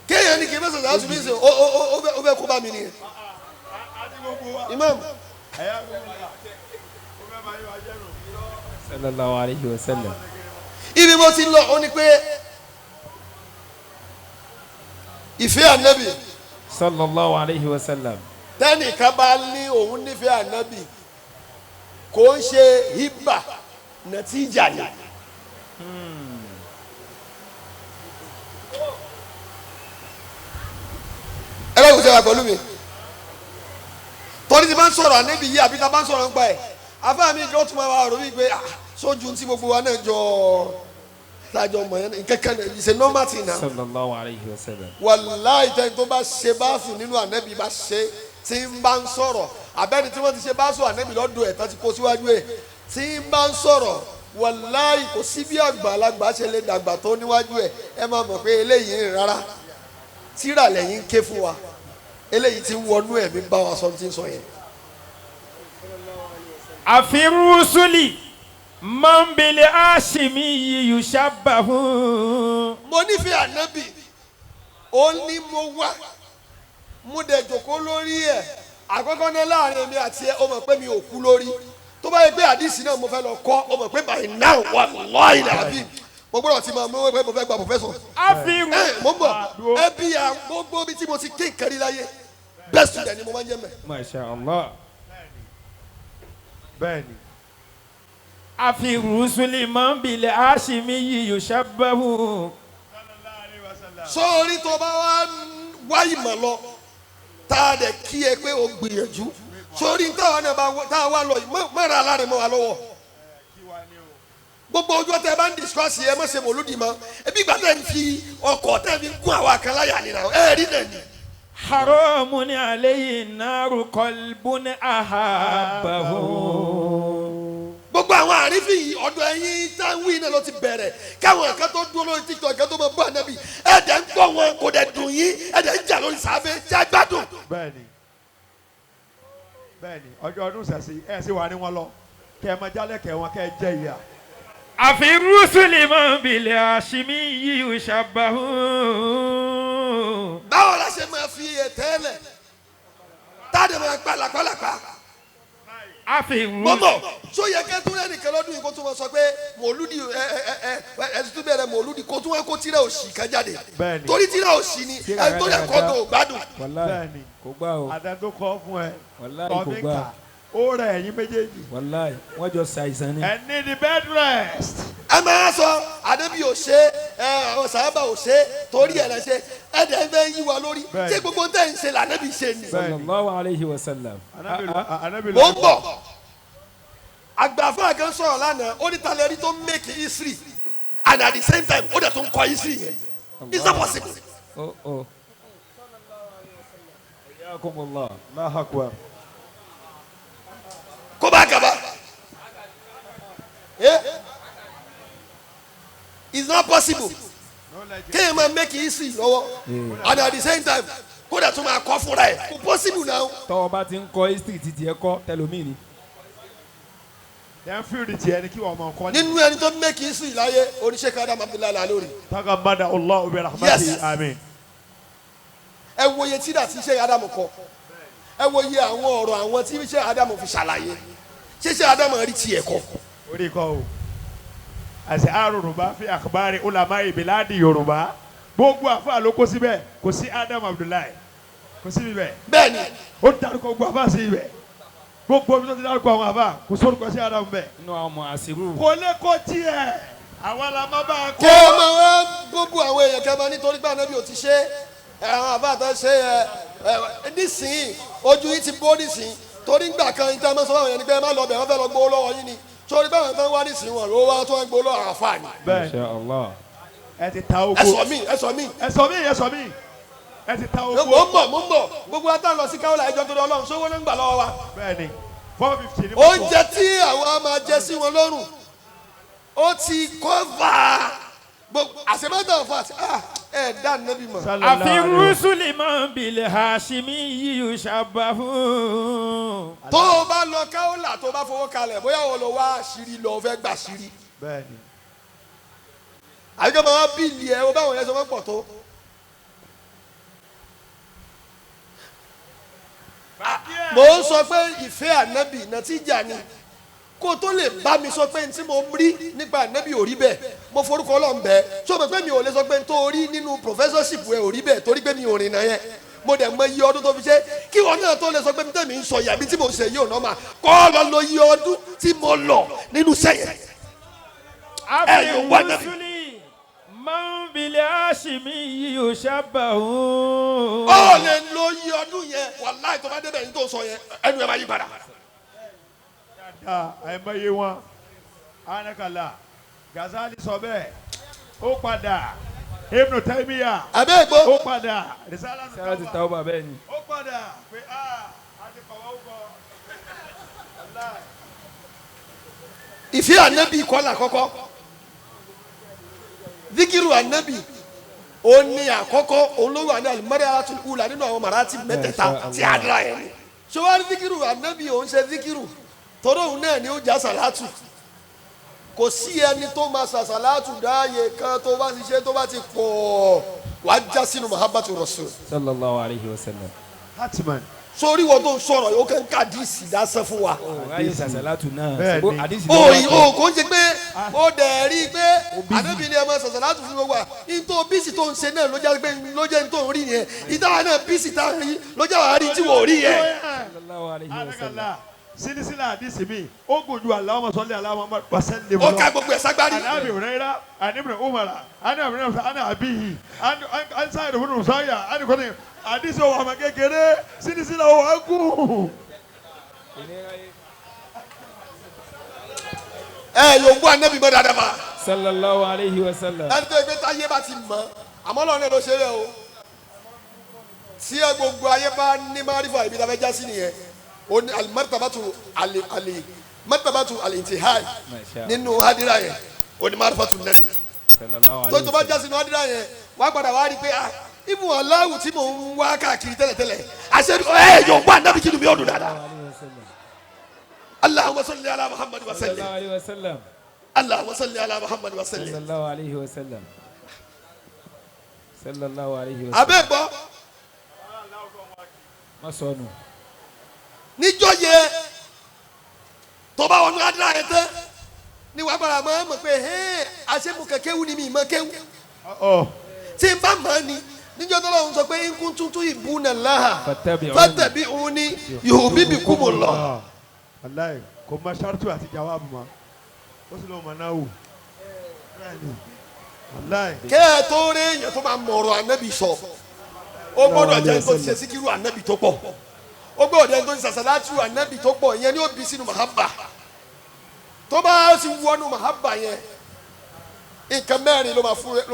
Kéèyàn ní kí n fẹ́ sàlátù mi sè ó fẹ́ kó bá mi nìyẹn. Imam. Sallallahu alayhi wa sallam. Ibi mo ti lọ, ó ní pé ìfẹ́ ànábì. Sallallahu alayhi wa sallam. Tẹ́nìkan bá ní òun nífẹ̀ẹ́ ànábì, kò ń ṣe hibà nàtíjà ni. Ẹ bá kò sẹ́wà pẹ̀lú mi. Torí ti máa ń sọ̀rọ̀ ànábì yìí àbí ta bá ń sọ̀rọ̀ nípa ẹ̀, àfáà mi kí ó tún máa wá rò wípé sójú tí gbogbo wa náà jọ. Tájọ mọ̀ yẹn kankan náà it's a normal thing now. Sallallahu alayhi wa sallam. Wàláì tẹ́ni tó bá ṣe báàsù nínú ànẹ́bí bá ṣe tí ń bá ń sọ̀rọ̀ àbẹ́ni tí wọ́n ti ṣe báàsù ànẹ́bí lọ́dọ̀ ẹ̀ tán ti kó síwájú ẹ̀ tí ń bá ń sọ̀rọ̀ wàláì kò sí bí àgbàlagbà ṣe lè dàgbà tó níwájú ẹ̀ ẹ máa mọ̀ pé eléyìí rárá tíra lẹ́yìn ń ké fún wa eléyìí ti ń wọnú ẹ̀mí bá wa sọ ti ń sọ yẹn. Àfi rusuli man bil ashimi yushabbahu. Mo nífẹ̀ẹ́ ànábì ó ní mo wá mo dẹ̀ jòkó lórí ẹ̀ àkọ́kọ́ náà láàrin èmi àti ẹ ó mọ̀ pé mi ò kú lórí tó bá yẹ pé àdìsí náà mo fẹ́ lọ kọ́ ó mọ̀ pé by now wallahi làbí mo gbọ́dọ̀ ti máa mú pé mo fẹ́ gba professor. Àfi Ẹ mo ń bọ̀ ẹ bí i gbogbo bí tí mo ti ké nǹkan rí láyé best student ni mo máa ń jẹ́ mẹ́. Masha Allah. Bẹ́ẹ̀ni. Àfi rusuli man bil ashimi yushabbahu. Sórí tó bá wá wá ìmọ̀ lọ tá a dẹ̀ kí ẹ pé o gbìyànjú sórí táwa náà bá tá a wá lọ yìí mọ̀ra aláàrẹ̀ mọ́ wa lọ́wọ́ gbogbo ojú ọtẹ bá ń discuss ẹ má ṣe mòlúdi mọ́ ebi ìgbà tẹ̀ ń fi ọkọ̀ tẹ̀ fi gún àwa kan láyà nìyà ẹ rí náà ni. Haramun alayhi naru qalbun ahabbahu. Gbogbo àwọn àrífín yìí ọ̀dọ̀ ẹ̀yin táwí náà ló ti bẹ̀rẹ̀ káwọn kan tó dúró lórí TikTok kan tó máa bọ́ ànábì ẹ̀ dẹ̀ ń gbọ́ wọn kò dẹ̀ dùn yín ẹ̀ dẹ̀ ń jà lórí sàbẹ̀ jẹ́ gbádùn. Bẹ́ẹ̀ni bẹ́ẹ̀ni ọjọ́ ọdún sẹ̀sì ẹ̀ sì wà ní wọn lọ kẹ́ ẹ máa jálẹ̀ kẹ́ wọn kẹ́ ẹ jẹ ìyà. Àfi rusuli man bil ashimi yushabbahu. Báwo la ṣe máa fi ètè lẹ̀ táàdì máa pa làpálàpá. Àfi rusuli. Mọ́mọ́ sọ yẹ kẹ́ tún lẹ́nìkan lọ́dún yìí kó tún wọn sọ pé mòlúdi ẹ ẹ ẹ ẹ tún bẹ̀rẹ̀ mòlúdi kó tún wọn kó tírà òṣì kan jáde. Bẹ́ẹ̀ni. Torí tírà òṣì ni ẹ tó yẹ kọ́ tó gbádùn. Bẹ́ẹ̀ni. Kò gbà o. Àtẹ̀tò kọ́ fún ẹ. Wàláhì kò Kọ́fí gbà. kà ó rẹ̀ ẹ̀yin méjèèjì. Wàláhì wọ́n jọ ṣàìsàn ni. Ẹ ní the bed rest. Ẹ máa sọ àdébí ò ṣe ẹ àwọn sàábà ò ṣe torí ẹ lẹ ṣe ẹ dẹ̀ fẹ́ yí wa lórí Bẹ́ẹ̀ni. ṣé gbogbo tẹ̀ ń ṣe lànàbí ṣe ni. Sallallahu alayhi wa sallam. Anabi Mo ń bọ̀ àgbàfọ́ kan sọ̀rọ̀ lánàá ó ní talẹ̀ rí tó make history and at the same time ó dẹ̀ tó ń kọ history yẹn. It's not possible. Oh oh. Hayyakumullah. Allahu Akbar. Kó bá gaba. It's not possible. Kéèyàn máa make history lọ́wọ́ and at the same time kó dẹ̀ tún máa kọ́ fúnra ẹ̀ kò possible now. Tọ́ ọ bá ti ń kọ history títí ẹ kọ́ tẹlomi ni. Then fíìlì tiẹ̀ ni kí wọ́n mọ̀ kọ́ ni. Nínú ẹni tó make history láyé oníṣẹ́ Adam Abdullahi Alori. Tagamada Allahu bi rahmatihi. Yes. Amin. Ẹ wo iye tíra tí iṣẹ́ Adam kọ ẹ wo iye àwọn ọ̀rọ̀ àwọn tí iṣẹ́ Adam fi ṣàlàyé ṣíṣe Adam rí tiẹ̀ kọ. Orí kọ́ o. Àṣẹ Yorùbá fi akhbari ulama ìbíládì Yorùbá. Gbogbo àfa ló kó síbẹ̀ kò sí Adam Abdullahi kò sí ibẹ̀. Bẹ́ẹ̀ni. Ó dárúkọ gbogbo àfa sí ibẹ̀. Gbogbo omi tó ti dárúkọ àwọn àfa kò sórúkọ sí Adam bẹ́ẹ̀. Inú àwọn ọmọ àṣírù. Kò lè kó tiẹ̀. Àwa la má bá a kó. Kó o máa wá gbogbo àwọn èèyàn kẹ́ máa nítorí pé ànábì ò ti ṣe é àwọn àbá àtọ́ ṣe é ẹ nísìnyí ojú yìí ti bó nísìnyí torí ngbà kan ní táwọn sọ fún àwọn èèyàn ni pé ẹ má lọ bẹ̀ wọ́n fẹ́ lọ gbowó lọ́wọ́ yín ni torí báwọn tán wá nísìnyí wọn ló wá tó ń gbowó lọ́wọ́ àǹfààní. Bẹ́ẹ̀ni. Masha Allah. Ẹ ti ta oko. Ẹ sọ mí ẹ sọ mí. Ẹ sọ mí ẹ sọ mí. Ẹ ti ta oko. Mo ń bọ̀ mo ń bọ̀ gbogbo wa tá lọ sí káwọ́lá ẹjọ́ torí Ọlọ́run sówó ló ń gbà lọ́wọ́ wa. Bẹ́ẹ̀ni 450 ni. Oúnjẹ tí àwa máa jẹ sí wọn lọ́rùn ó ti kọ́fà gbogbo àṣemọ́tò fat ẹ dá nẹ́bí mọ̀. Àfi rusuli man bil hashimi yushabbahu. Tó o bá lọ káwọ́lá tó o bá fowó kalẹ̀ bóyá o lọ wá àṣírí lọ fẹ́ gbà àṣírí. Bẹ́ẹ̀ni. Àyíká máa wá bíìlì ẹ o báwọn yẹn sọ fẹ́ pọ̀ tó. Mo ń sọ pé ìfẹ́ ànábì nàtíjà ni kó tó lè bá mi sọ pé n tí mo rí nípa ànábì ò rí bẹ́ẹ̀ mo forúkọ Ọlọ́run bẹ́ẹ̀ sọ ma pé mi ò lè sọ pé n tó rí nínú professorship ẹ ò rí bẹ́ẹ̀ torí pé mi ò rìnnà yẹn mo dẹ̀ mọ iye ọdún tó fi ṣe kí wọn náà tó lè sọ pé mi tẹ̀mí ń sọ yàbí tí mo ṣe yìí ò nọ́mà kọ́ lọ lo iye ọdún tí mo lọ nínú sẹ́yìn. Àfi yóò wá náà. rusuli man bil hashimi yushabbahu. Ó lè lo iye ọdún yẹn wàláì tó bá débẹ̀ yín tó sọ yẹn ẹnu ẹ máa yí padà. Dáadáa àìmọye wọn. Anakala Gazali sọ bẹ́ẹ̀. Ó padà. Ibn Taymiyyah. Abẹ́ gbọ́. Ó padà. Risalatu Tawba bẹ́ẹ̀ ni. Ó padà pé a ti kọ̀wé ó kọ. Ìfẹ́ ànábì kọ́ là kọ́kọ́. Zikiru ànábì ó ní àkọ́kọ́ òun ló wà ní al-mar'atul ula nínú àwọn màrátì mẹ́tẹ̀ẹ̀ta tí a dra yẹn ni. Ṣé wàá rí zikiru ànábì òun ṣe zikiru tọ́rọ̀ òun náà ni ó já sàlátù. Kò sí ẹni tó máa ṣàṣàlátù dáàyè kan tó bá ti ṣe tó bá ti pọ̀ wàá já sínú muhammadu rasul. Sallallahu alayhi wa sallam. Hatman. Sórí wọn tó ń sọ̀rọ̀ yóò kàn ká àdìsí lásán fún wa. Ráyè sàṣàlátù náà. Bẹ́ẹ̀ ni. Àdìsí O kò ń ṣe pé ó dẹ̀ rí i pé ànábì ni ẹ máa ṣàṣàlátù fún gbogbo wa. Nítorí bísí tó ń ṣe náà ló jẹ́ pé ló jẹ́ ní tó ń rí yẹn. Ìdáwà náà bísí tá a rí ló jẹ́ wàá rí tí wò ó rí yẹn. Sallallahu alayhi wa sallam. Silisila àdìsí mi ó gùn ju Allahumma salli ala Muhammad wa sallim. Ó ká gbogbo ẹ̀ ságbárí. Àná Abi Huraira, àní Ibn Umar, àní Abi Huraira, àní Abihi, àní Sa'id ibn Musayyab, àní kọ́ni àdìsí òwò àmà kékeré silisila òwò agùn. Ẹ yóò gbọ́ ànábì mọ́ dáadáa ma. Sallallahu alayhi wa sallam. Ẹni tó yẹ pé táyé bá ti mọ̀ àmọ́ Ọlọ́run náà ló ṣe rẹ̀ o. Tí ẹ gbogbo ayé bá ní márífà ibi tá a fẹ́ já sí nìyẹn. O ní alimartabatu ali ali martabatu alintihai nínú hadira yẹn o ní marifatu nabi. Sallallahu tó tó bá já sínú hadira yẹn wàá padà wá rí i pé ah ibùn aláwù tí mò ń wá káàkiri tẹ́lẹ̀tẹ́lẹ̀ àṣẹ ẹ yóò wá nábì kí ni mi ò dùn dáadáa. Allahumma salli ala Muhammad wa sallim. Sallallahu alayhi wa sallam. Allahumma salli ala Muhammad wa sallim. Sallallahu alayhi wa sallam. Sallallahu alayhi wa sallam. Abẹ́ gbọ́. Má sọnù. Níjọ́ yẹ tó bá wọnú adúlá yẹn tán ni wàá gbára máa mọ̀ pé hẹ́ẹ́ àṣemù kẹ̀kẹ́ wù ni mi mọ̀ kéwù. Tí n bá mọ̀ ni níjọ́ tó lọ́wọ́ sọ pé nkún tuntun ìbú nà láhà fattabi'uni yuhbibkumullah. Wàláyé kò mọ sárútù àti jawabu ma ó sì lọ́ọ́ mọ náà wò. Wàláyé. Kẹ́ ẹ tó rí èèyàn tó máa mọ̀rọ̀ ànábì sọ ó gbọ́dọ̀ jẹ́ tó ti ṣe síkírù ànábì tó pọ̀ ó gbọ́dọ̀ jẹ́ tó ti sàṣàlátù ànábì tó pọ̀ ìyẹn ni ó bí sínú mahaba tó bá sì wọnú mahaba yẹn nǹkan mẹ́rin ló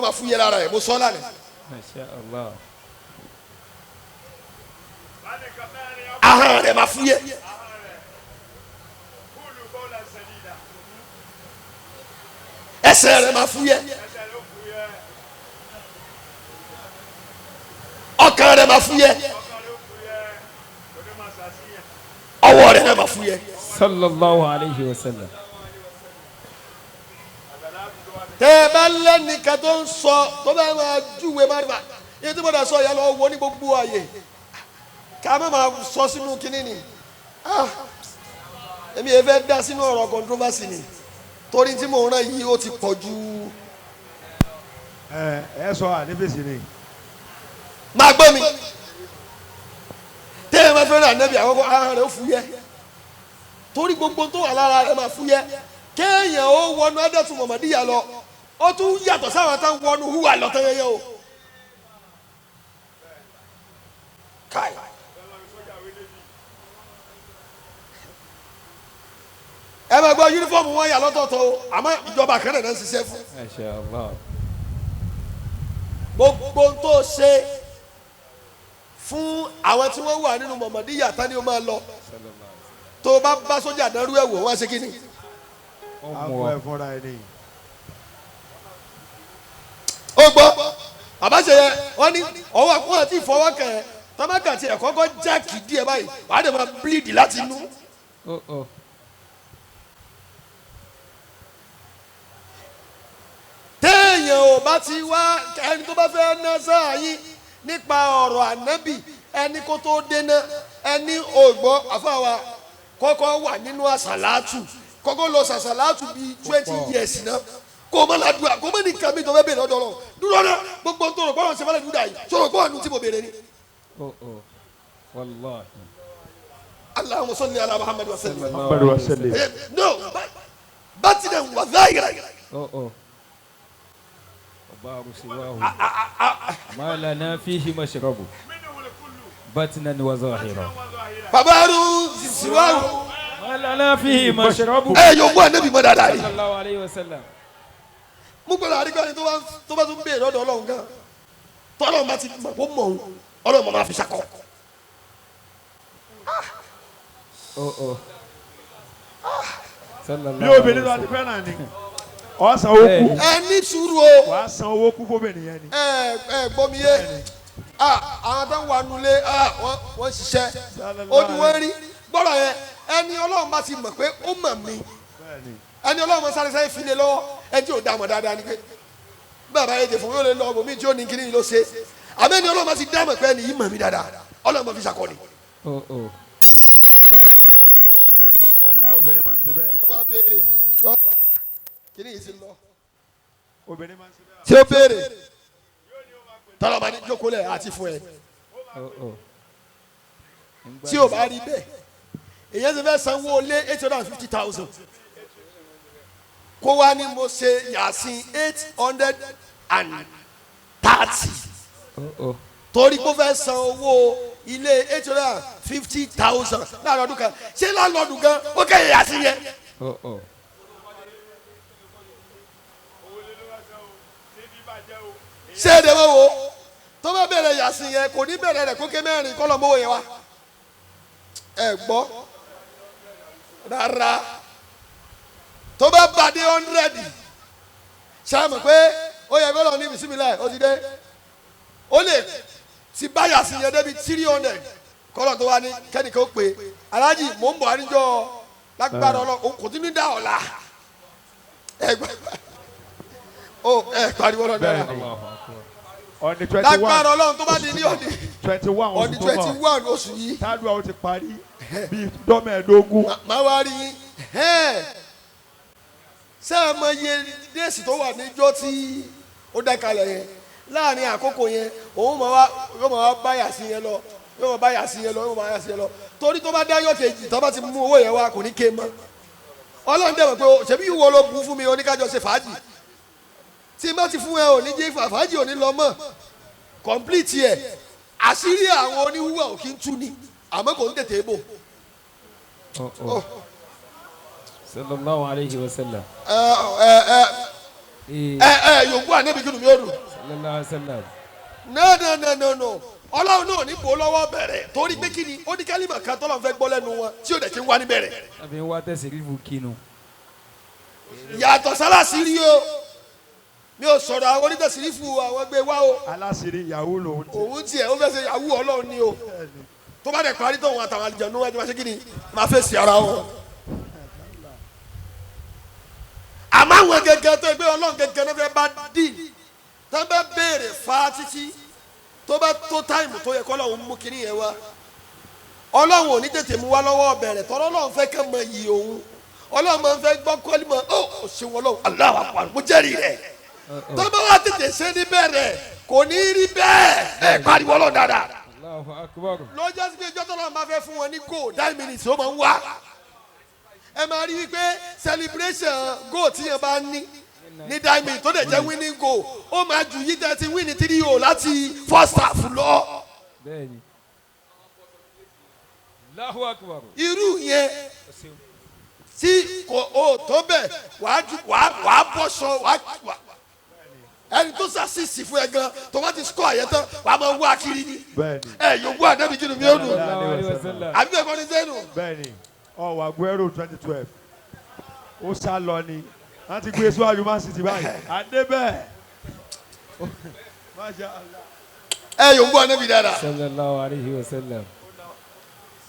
máa fún yẹ lára ẹ̀ mo sọ lánàá. Masha Allah. Ahọ́n rẹ̀ máa fúyẹ́. Ẹsẹ̀ rẹ̀ máa fúyẹ́. Ọkàn rẹ̀ máa fúyẹ́. Ọwọ́ rẹ̀ náà máa fúyẹ́. Sallallahu alayhi wa sallam. Tẹ́ ẹ bá lẹ́nìkan tó ń sọ tó bá máa júwe má rí iye tí mo dà sọ yẹn lọ wọ ní gbogbo ààyè ká má máa sọ sínú kínní ni èmi yẹn fẹ́ dá sínú ọ̀rọ̀ controversy ni torí tí mò ń rán yìí ó ti pọ̀ jù. Ẹ ẹ sọ ànífèsì ni. Máa gbọ́ mi tẹ́ ẹ máa fẹ́ràn ànábì àkọ́kọ́ ahọ́n rẹ̀ ó fúyẹ́ torí gbogbo tó wà lára rẹ̀ máa fúyẹ́ kéèyàn ó wọnú adẹ́tù mọ̀mọ́díyà lọ ó tún yàtọ̀ sáwọn táwọn wọnú húwà lọ́tọ́ yẹyẹ o. Kai. Ẹ máa gbọ́ yúnífọ́ọ̀mù wọn yà lọ́tọ̀ọ̀tọ̀ o àmọ́ ìjọba kan náà ń ṣiṣẹ́ fún. Masha Allah. Gbogbo tó ṣe fún àwọn tí wọ́n wà nínú mọ̀mọ́díyà tán ni ó máa lọ tó o bá bá sójà dánrú ẹ̀ wò wọ́n á ṣe kí ni. Àpò ẹ̀ fúnra ẹ̀ ni. Ó gbọ́ àbáṣe yẹ wọ́n ní ọwọ́ àkókò àti ìfọwọ́kàn ẹ̀ tọ́mọ́kà tí ẹ̀ kọ́kọ́ jáàkì díẹ̀ báyìí wàá dẹ̀ máa bíléèdì láti inú. Téèyàn ò bá ti wá ẹni tó bá fẹ́ ná sáà yín nípa ọ̀rọ̀ ànábì ẹni kó tó dénà ẹni ògbọ́ àfàwà kọ́kọ́ wà nínú àsàlátù kọ́kọ́ lọ sàsàlátù bíi 20 years náà kó o má la dùn à kó o má ní nǹkan mi tó fẹ́ bèrè lọ́dọ̀ lọ dúró náà gbogbo tó rò gbọ́dọ̀ ṣe fẹ́lẹ̀ dúdà yìí sọ̀rọ̀ gbọ́dọ̀ nu tí mo bèrè ni. Wallahi. Allahumma salli ala Muhammad wa sallim. Muhammad wa sallim. No batinan wa zahira. Ma lana fihi mashrabu batinan wa zahira. Babaru siwahu. Ma lana fihi mashrabu. Ẹ yóò gbọ́ ànábì mọ́ dáadáa yìí. Sallallahu alayhi wa sallam. Mú gbọ́dọ̀ àrígbá ni tó bá tún béèrè lọ́dọ̀ Ọlọ́run gan tọ́lọ́run bá ti mọ̀ kó mọ̀ òun Ọlọ́run máa fi ṣakọ. Bí obìnrin tó ti fẹ́ràn ni ọ̀ san owó kú. Ẹ ní sùúrù o. Wàá san owó kú fóbìnrin yẹn ni. Ẹ ẹ gbọ́ mi yé, àwọn tó ń wà nulẹ̀ wọ́n ṣiṣẹ́ ojú wọn rí gbọ́dọ̀ yẹn. Ẹni Ọlọ́run bá ti mọ̀ pé ó mọ̀ mí, ẹni Ọlọ́run bá sáré sáré file lọ́wọ́, ẹni tí ò dá mọ̀ dáadáa ni pé bàbá yẹn ti fún yóò lè lọ ọmọ mi tí ó ní kíní ló ṣe. Àmọ́ ẹni Ọlọ́run bá ti dá mọ̀ pé ẹni yìí mọ̀ mí dáadáa, Ọlọ́run bá fi ṣàkọni. Bẹ́ẹ̀ni, wàláhì obìnrin máa ń ṣe bẹ́ẹ̀. Tó bá béèrè kíní yìí ti lọ. Obìnrin máa ń ṣe bẹ́ẹ̀. Tí ó béèrè tọ́lá bá ní jókòó lẹ̀ àti fún ẹ. Tí o bá rí bẹ́ẹ̀, èyàn ti fẹ́ sanwó lé 850,000 kó wá ní mo ṣe yàsín 830 torí kó fẹ́ san owó ilé 850,000 láàrin ọdún kan. Ṣé lálọ́ọ̀dún gan ó kẹ́yìn yàsín yẹn. Ṣé ẹ dẹ̀ wọ́n wo tó bá bẹ̀rẹ̀ yàsín yẹn kò ní bẹ̀rẹ̀ rẹ̀ kókè mẹ́rin kọ́ lọ́ mọ́wọ́ yẹn wá. Ẹ gbọ́ rárá, tó bá bàdé 100 ṣáàmù pé ó yẹ kó lọ ní bisimilá ó ti dé, ó lè ti bá yàsín yẹn débi 300 kọ́lọ̀ tó wá ní kẹ́nìkan ó pè aláàjì mò ń bọ̀ àníjọ́ lágbára ọlọ́ kò tí ní dá ọ̀la. Ẹ gbọ́ ó ẹ pariwo lọ dára lágbára Ọlọ́run tó bá di ní ọdí 21 ọdí 21 oṣù yìí tádùá ó ti parí bíi dọ́mẹ̀ẹ́dógún. Màá wá rí yín ṣé ẹ mọ iye déèsì tó wà níjọ́ tí ó dákalẹ̀ yẹn láàrin àkókò yẹn? Òun yóò máa wá báyà sí yẹn lọ, yóò máa báyà sí yẹn lọ, yóò máa báyà sí yẹn lọ, torí tó bá dáyọ̀ kejì tó bá ti mú owó yẹn wá kò ní ké mọ́. Ọlọ́run dẹ̀ mọ̀ pé ṣebí ìwọ ló bu fún mi oníkájọ ṣe fàájì, tí má ti fún ẹ ò ní jẹ́ fàájì ò ní lọ mọ́ kọ̀m̀plìtì ẹ̀. Àṣírí àwọn oníwúwà ò kí ń tú ni, àmọ́ kò ń tètè bò. Sallallahu alayhi wa sallam. Ẹ yòókù ànábì kí mi ó dùn. Sallallahu alayhi wa sallam. No no no no no, Ọlọ́run náà ní bò lọ́wọ́ bẹ̀rẹ̀ torí pé kí ni ó ní kálímà kan tọ́lọ́run fẹ́ gbọ́ lẹ́nu wọn tí ó dẹ̀ ti ń wá ní bẹ̀rẹ̀. Àbí ń wá tẹ̀sí rífu kinu. Yàtọ̀ sálàsírí o, mi ò sọ̀rọ̀ àwọn onítẹ̀sírífù àwọn gbé wá o. Aláṣírí yahoo lòun ti. Òun tiẹ̀ ó fẹ́ ṣe yahoo Ọlọ́run ni o. Tó bá dẹ̀ parí tóun àtàwọn àlùjànnú wájú máa ṣe kí ni máa fèsì ara wọn. Àmọ́ àwọn gẹ́gẹ́ tó ẹgbẹ́ Ọlọ́run gẹ́gẹ́ náà fẹ́ bá dì tó bá béèrè fa títí tó bá tó táìmù tó yẹ kọ́ Ọlọ́run mú kinní yẹn wá, Ọlọ́run ò ní tètè mú wá lọ́wọ́ bẹ̀rẹ̀ tọ́lọ́ Ọlọ́run fẹ́ kẹ́ mọ iyì òun. Ọlọ́run máa ń fẹ́ gbọ́ kọ́lí mọ́ ó ṣe wọn Ọlọ́run Allahu Akbar mo jẹ́rìí rẹ̀. Tó bá wà tètè ṣe ní bẹ̀rẹ̀ kò ní rí bẹ́ẹ̀. Ẹ pariwo Ọlọ́run dáadáa. Allahu Akbar. Lọ́jọ́ sí pé ìjọ́ tó lọ́run máa fẹ́ fún wọn ní goal 9 minutes ó máa ń wá. Ẹ máa rí wípé celebration goal tí yẹn bá ní ní 9 minutes tó dẹ̀ jẹ́ winning goal ó máa ju yí tẹ́tí win ní 3-0 láti first half lọ. Bẹ́ẹ̀ni. Allahu Akbar. Irú yẹn tí kò ó tó bẹ̀ wàá bọ́ṣọ wàá ẹni tó sàṣìṣì fún ẹ gan tó bá ti score yẹn tán wàá máa wá kiri ni. Ẹ yòókù ànábì kí ni mi ó dùn. Àbí bẹ́ẹ̀ kọ́ ni sẹ́nu. Bẹ́ẹ̀ni, ọwọ Aguero 2012 ó sá lọ ni wọ́n ti gbé síwájú Man City báyìí àdébẹ̀. Ẹ yòókù ànábì dáadáa. Sallallahu alayhi wa sallam.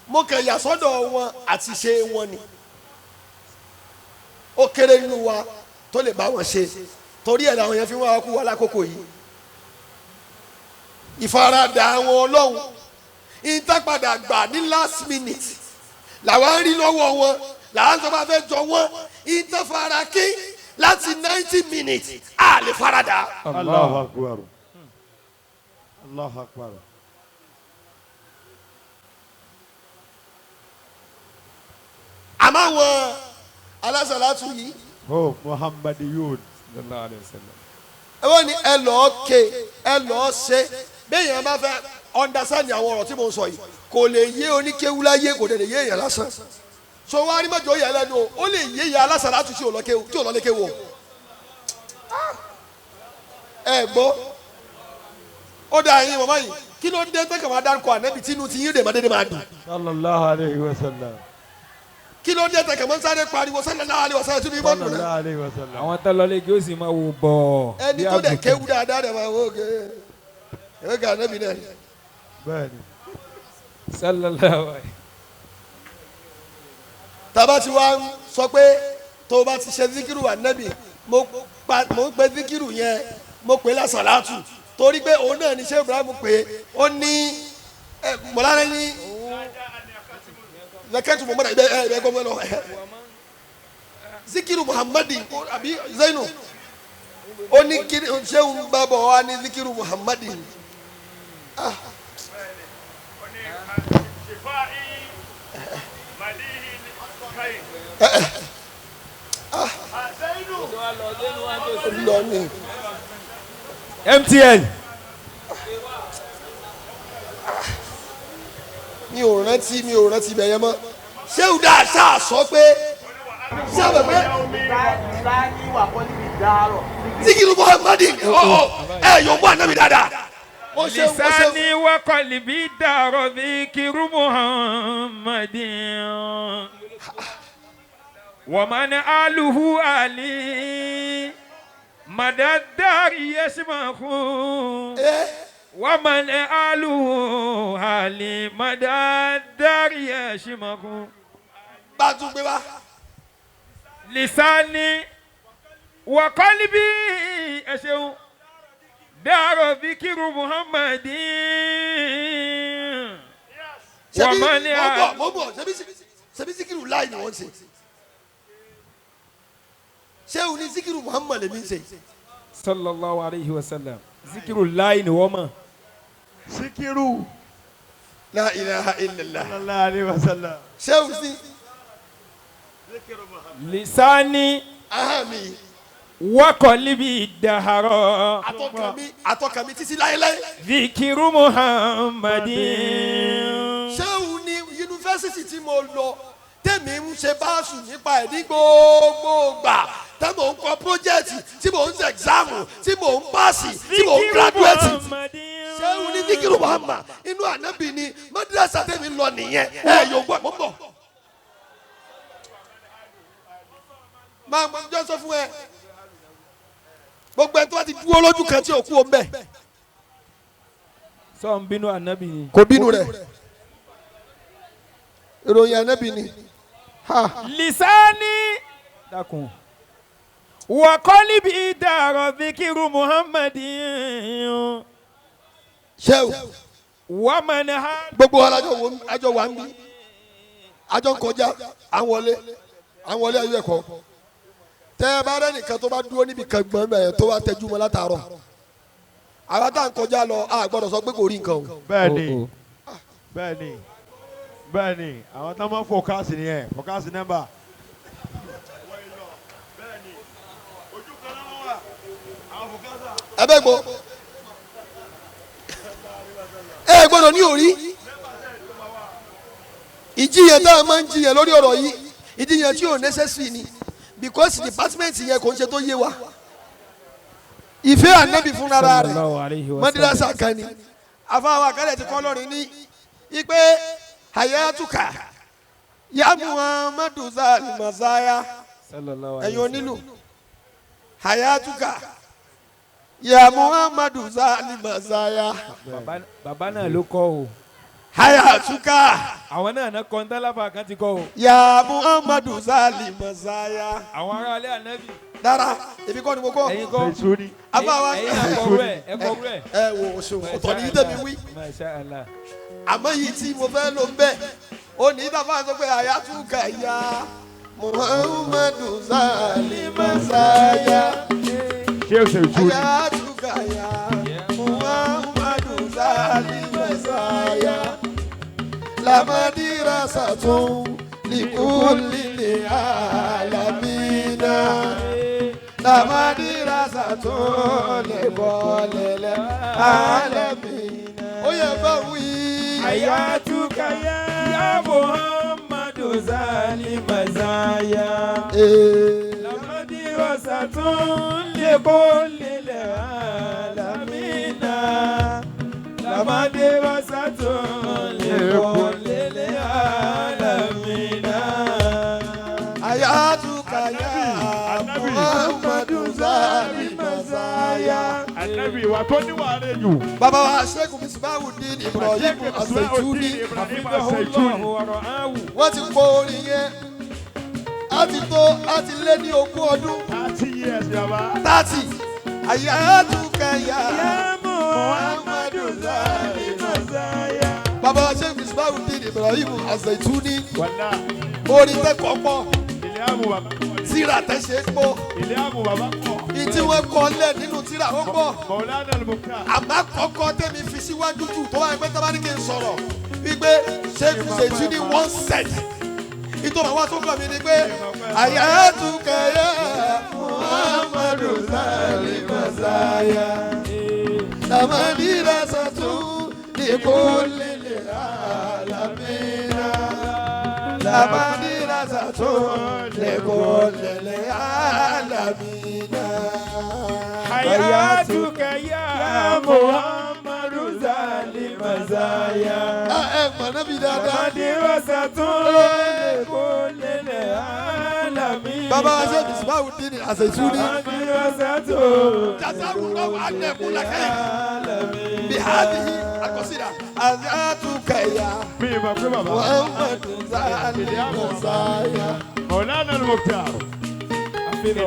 Mo kàn yà sọ́dọ̀ wọn àti ṣe wọn ni ó kéré nínú wa tó lè bá wọn ṣe, torí ẹ̀ làwọn yẹn fi wá kú wa lákòókò yìí. Ìfaradà àwọn Ọlọ́run ìtàpadà gbà ní last minute làwọn ń rí lọ́wọ́ wọn, làwọn tó bá fẹ́ jọ wọn ìtàfara kí láti 90 minutes á lè faradà. Allahu Akbar. Allahu Akbar. Àmọ́ àwọn alásàlátù yìí. Oh Muhammadiyun. Sallallahu alayhi wa sallam. Ẹ wọ́n ní ẹ lọ́ọ́ ké ẹ lọ́ọ́ ṣe bẹ́ẹ̀ yẹn bá fẹ́ understand àwọn ọ̀rọ̀ tí mo ń sọ yìí kò lè yé oníkéwúláyé kò dẹ̀ lè yé èèyàn lásán. So wá rí mọ́jọ́ yẹn lẹ́nu o, ó lè yé ìyá alásàlátù tí ò lọ lékéwu o. Ẹ gbọ́ ó dà yín màmá yìí kí ló dé tẹ́kẹ̀ máa dárúkọ ànábì tínú tí yín dè má dédé máa dùn. Sallallahu alayhi wa sallam. Kí ló dé tẹ́kẹ̀ máa ń sáré pariwo sallallahu alaihi wasallam tínú yín máa dùn náà. Sallallahu alayhi wa sallam. Àwọn tó lọ lé kí ó sì máa wò bọ̀. Ẹni tó dẹ̀ kéwú dáadáa dẹ̀ máa wò ó ké ẹ̀rọ kẹ́ ànábì náà. Bẹ́ẹ̀ni. Sallallahu alayhi. Tàbá ti wá ń sọ pé tó o bá ti ṣe zikiru ànábì mo ń pe zikiru yẹn mo pè é lásàlátù torí pé òun náà ní ṣé Ibrahim pé ó ní mọ̀lára ní zakatu muhammadu ẹ ẹ gbọ́n lọ zikiru muhammadi àbí zainu ó ní ṣé ń bá bọ̀ wá ní zikiru muhammadi. Lọ ni. MTN. Mi ò rántí bẹ̀yẹ mọ́. Ṣé o dáa ṣáà sọ pé ṣáà bẹ̀ pé Zikiru Muhammadi ẹ yóò mú ànábì dáadáa. Lisani wa qalbi daro zikiru Muhammadin. Wa man aluhu ali. Madadari yasmahu. Wa man aluhu ali madadari yasmahu. Bá a tún gbé wá. Lisani wa qalbi ẹ ṣeun daro zikiru Muhammadin. Wa man mo bọ̀ ṣebí zikiru láì ni wọ́n ṣe. Ṣé o ní zikiru Muhammad lèmi ń ṣe. Sallallahu alayhi wa sallam. Zikiru láì ni wọ́n mọ̀. Zikiru. La ilaha illallah. Sallallahu alayhi wa sallam. Ṣé o sí. Lisani. Ahami. Wakọlibi daharo. Atọ́ka mi títí láéláé. Zikiru Muhammadin. Ṣé o ní yunifásitì tí mo lọ tèmi ń ṣe báàsù nípa ẹ̀ ní gbogbo gbà tí mò ń kọ pírójẹ́tì tí mò ń ṣe ẹ̀gzámù tí mò ń pàṣì tí mò ń gíráduwẹ́tì. Ṣé o ní zikiru Muhammad inú ànábì ni madrasa tèmi lọ nìyẹn ẹ yóò gbọ́ mọ́ bọ̀. Máa mọ ọjọ́ sọ fún ẹ gbogbo ẹ tó bá ti dúró lójú kan tí ò kú o ń bẹ̀. Sọ ń bínú ànábì ni. Kò bínú rẹ̀ ìròyìn ànábì ni. Lisani dákun wakọlibi dàrọ zikiru Muhammadin. Ṣé o wàmánà ha. Gbogbo wa àjọ wà ń bí àjọ ń kọjá à ń wọlé ayé ẹ̀kọ́ tẹ́ ẹ bá rẹ́ nìkan tó bá dúró níbi kan gbọ́n bẹ́ẹ̀ tó bá tẹjú mọ́ látàárọ̀ àwa tá à ń kọjá lọ a gbọ́dọ̀ sọ pé kò rí nǹkan o. Bẹ́ẹ̀ni bẹ́ẹ̀ni bẹ́ẹ̀ni àwọn tó máa ń fòkásì nìyẹn fòkásì nọ́mbà. Ẹ bẹ gbọ́ ẹ gbọ́dọ̀ ní òrí ìjiyàn tá a máa ń jiyàn lórí ọ̀rọ̀ yìí ìjiyàn tí ò necessary ni because department yẹn kò ń ṣe tó yé wa. Ìfẹ́ ànábì fúnra rẹ̀ mọ́dírásà kan ni afáwọn akálẹ̀ ti kọ́ lọ́rin ní ipe hayatuka ya Muhammadu zalimasaya ẹ̀yin onílù hayatuka ya Muhammadu zalimasaya. Bàbá náà ló kọ́ o. Hayatuka. Àwọn náà ná kọ́ńtàlábà kan ti kọ́ o. Ya Muhammadu zalimasaya. Àwọn ará alẹ́ ànábì. Dara èmi kọ́ ni mo kọ́. Ẹ̀yin kọ́. Afáwa ẹ̀yin akọ̀rọ̀ ẹ̀ ẹ̀kọ̀rọ̀ ẹ̀. Ẹ wo oṣù ọ̀tọ̀ ní tẹ̀mí wí. Masha Allah. Àmọ́ yìí tí mo fẹ́ ló ń bẹ̀ ó ní bàbá sọ pé hayatuka ya Muhammadu zalimasaya. Ṣé o ṣe ìtúni? Hayatuka ya Muhammadu zalimasaya. Lamadirasatun likulli alamina. Lamadirasatun likulli alamina. Ó yẹ bá wí. Hayatuka ya Muhammadu zalimasaya. Lamadirasatun. مدرسة لكل العالمين لمدرسة لكل العالمين حياتك يا محمد زاد المزايا Ànábì wa tó níwà rẹ̀ jù. Bàbá wa Sheikh Misbahudeen Ibrahim Azeituni Ibrahim حفظه Azeituni. الله ورعاه wọ́n ti kọ orin yẹn á ti tó á ti lé ní 20 ọdún 30 years bàbá. 30 àyàtúkà yá يا محمد زاد المزايا Bàbá wa Sheikh Misbahudeen Ibrahim Azeituni Wàlá orin tẹ́kọ̀ọ́ pọ̀ ilé àmú bàbá pọ̀. tíra tẹ́ṣe pọ̀ Ilé àmú bàbá pọ̀. ìtí wọ́n kọ lẹ̀ nínú tíra ó pọ̀ Mọ̀lánà Al-Mukhtar. àmọ́ kọ́kọ́ tẹ́mi fi síwájú jù tó wáyé pé tábà ní kí n sọ̀rọ̀ wípé Sheikh Zeituni one set ìtọ́ àwọn tó kàn mí ni pé àyàtúkà yá Muhammadu Sali Masaya lamani rasatu likulli alamina lamani rasatu likulli alamina. حياتك يا محمد زاد المزايا Ẹ mọ̀ náà bí dáadáa. مدرسة لكل العالمين Bàbá wa ṣe Misbahudeen Azeituni. مدرسة Jazakallahu anna kulla khair. العالمين بهذه القصيدة أذاتك يا Mi ì mọ̀ pé bàbá. محمد زال المزايا Mọ̀lánà Al-Mukhtar. Ilé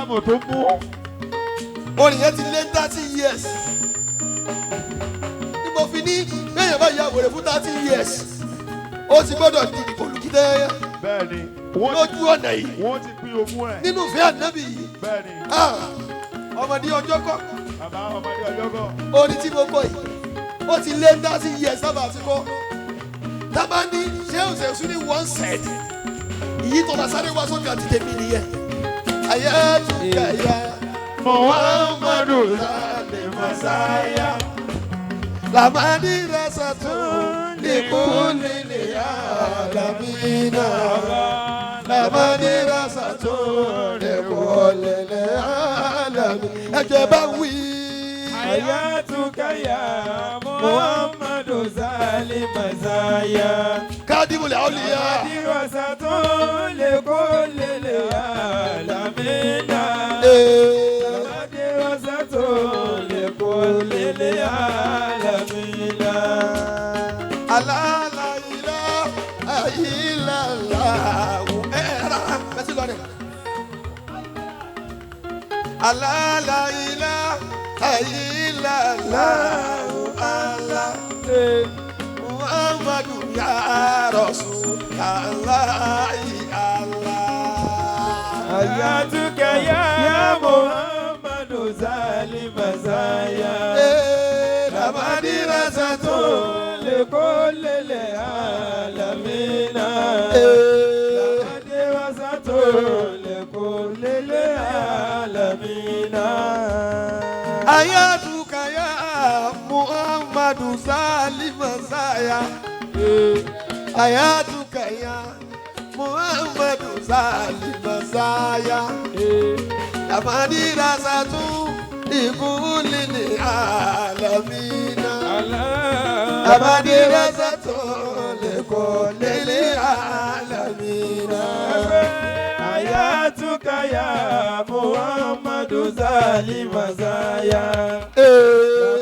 àmọ̀ tó mú. Orin yẹn ti lé 30 years ni mo fi ní bẹ́ẹ̀ bá ya wèrè fún 30 years ó ti gbọ́dọ̀ di olùkídẹ́ Bẹ́ẹ̀ni. Wọ́n ti lójú ọ̀nà yìí wọ́n ti pín ogún ẹ̀. nínú ìfẹ́ ànábì yìí. Bẹ́ẹ̀ni. Ah, ọmọdé ọjọ́ kọ́ Bàbá ọmọdé ọjọ́ kọ́. orin tí mo kọ yìí ó ti lé 30 years sábà ti kọ́ tábà ní ṣé òṣèṣù ní one set ìyí tó la sáré wá sókè àti tèmi nìyẹn ayé tún kẹyà Muhammadu Sali Masaya lamani rasatu likulli alamina lamani rasatu likulli alamina ẹjẹ bá wí. حياتك يا محمد زال المزايا Kádìmù làwùlíyà. مدرسة لكل العالمين مدرسة لكل العالمين Alálàyílá àyílàláwù. Ẹ ẹ rárá bẹ́sí lọ rẹ̀. Alálàyílá àyílàláwù alá. Muhammadu ya Rasulallah alá. حياتك يا محمد زال المزايا Làmàdírasàtò لكل العالمين مدرسة لكل العالمين Ayatuka ya Muhammadu Salima Saya. Ayatuka ya Muhammadu Salima Saya. Làmàdírasàtò likulli alamina. Làmàdírasàtò likulli alamina. حياتك يا محمد زال المزايا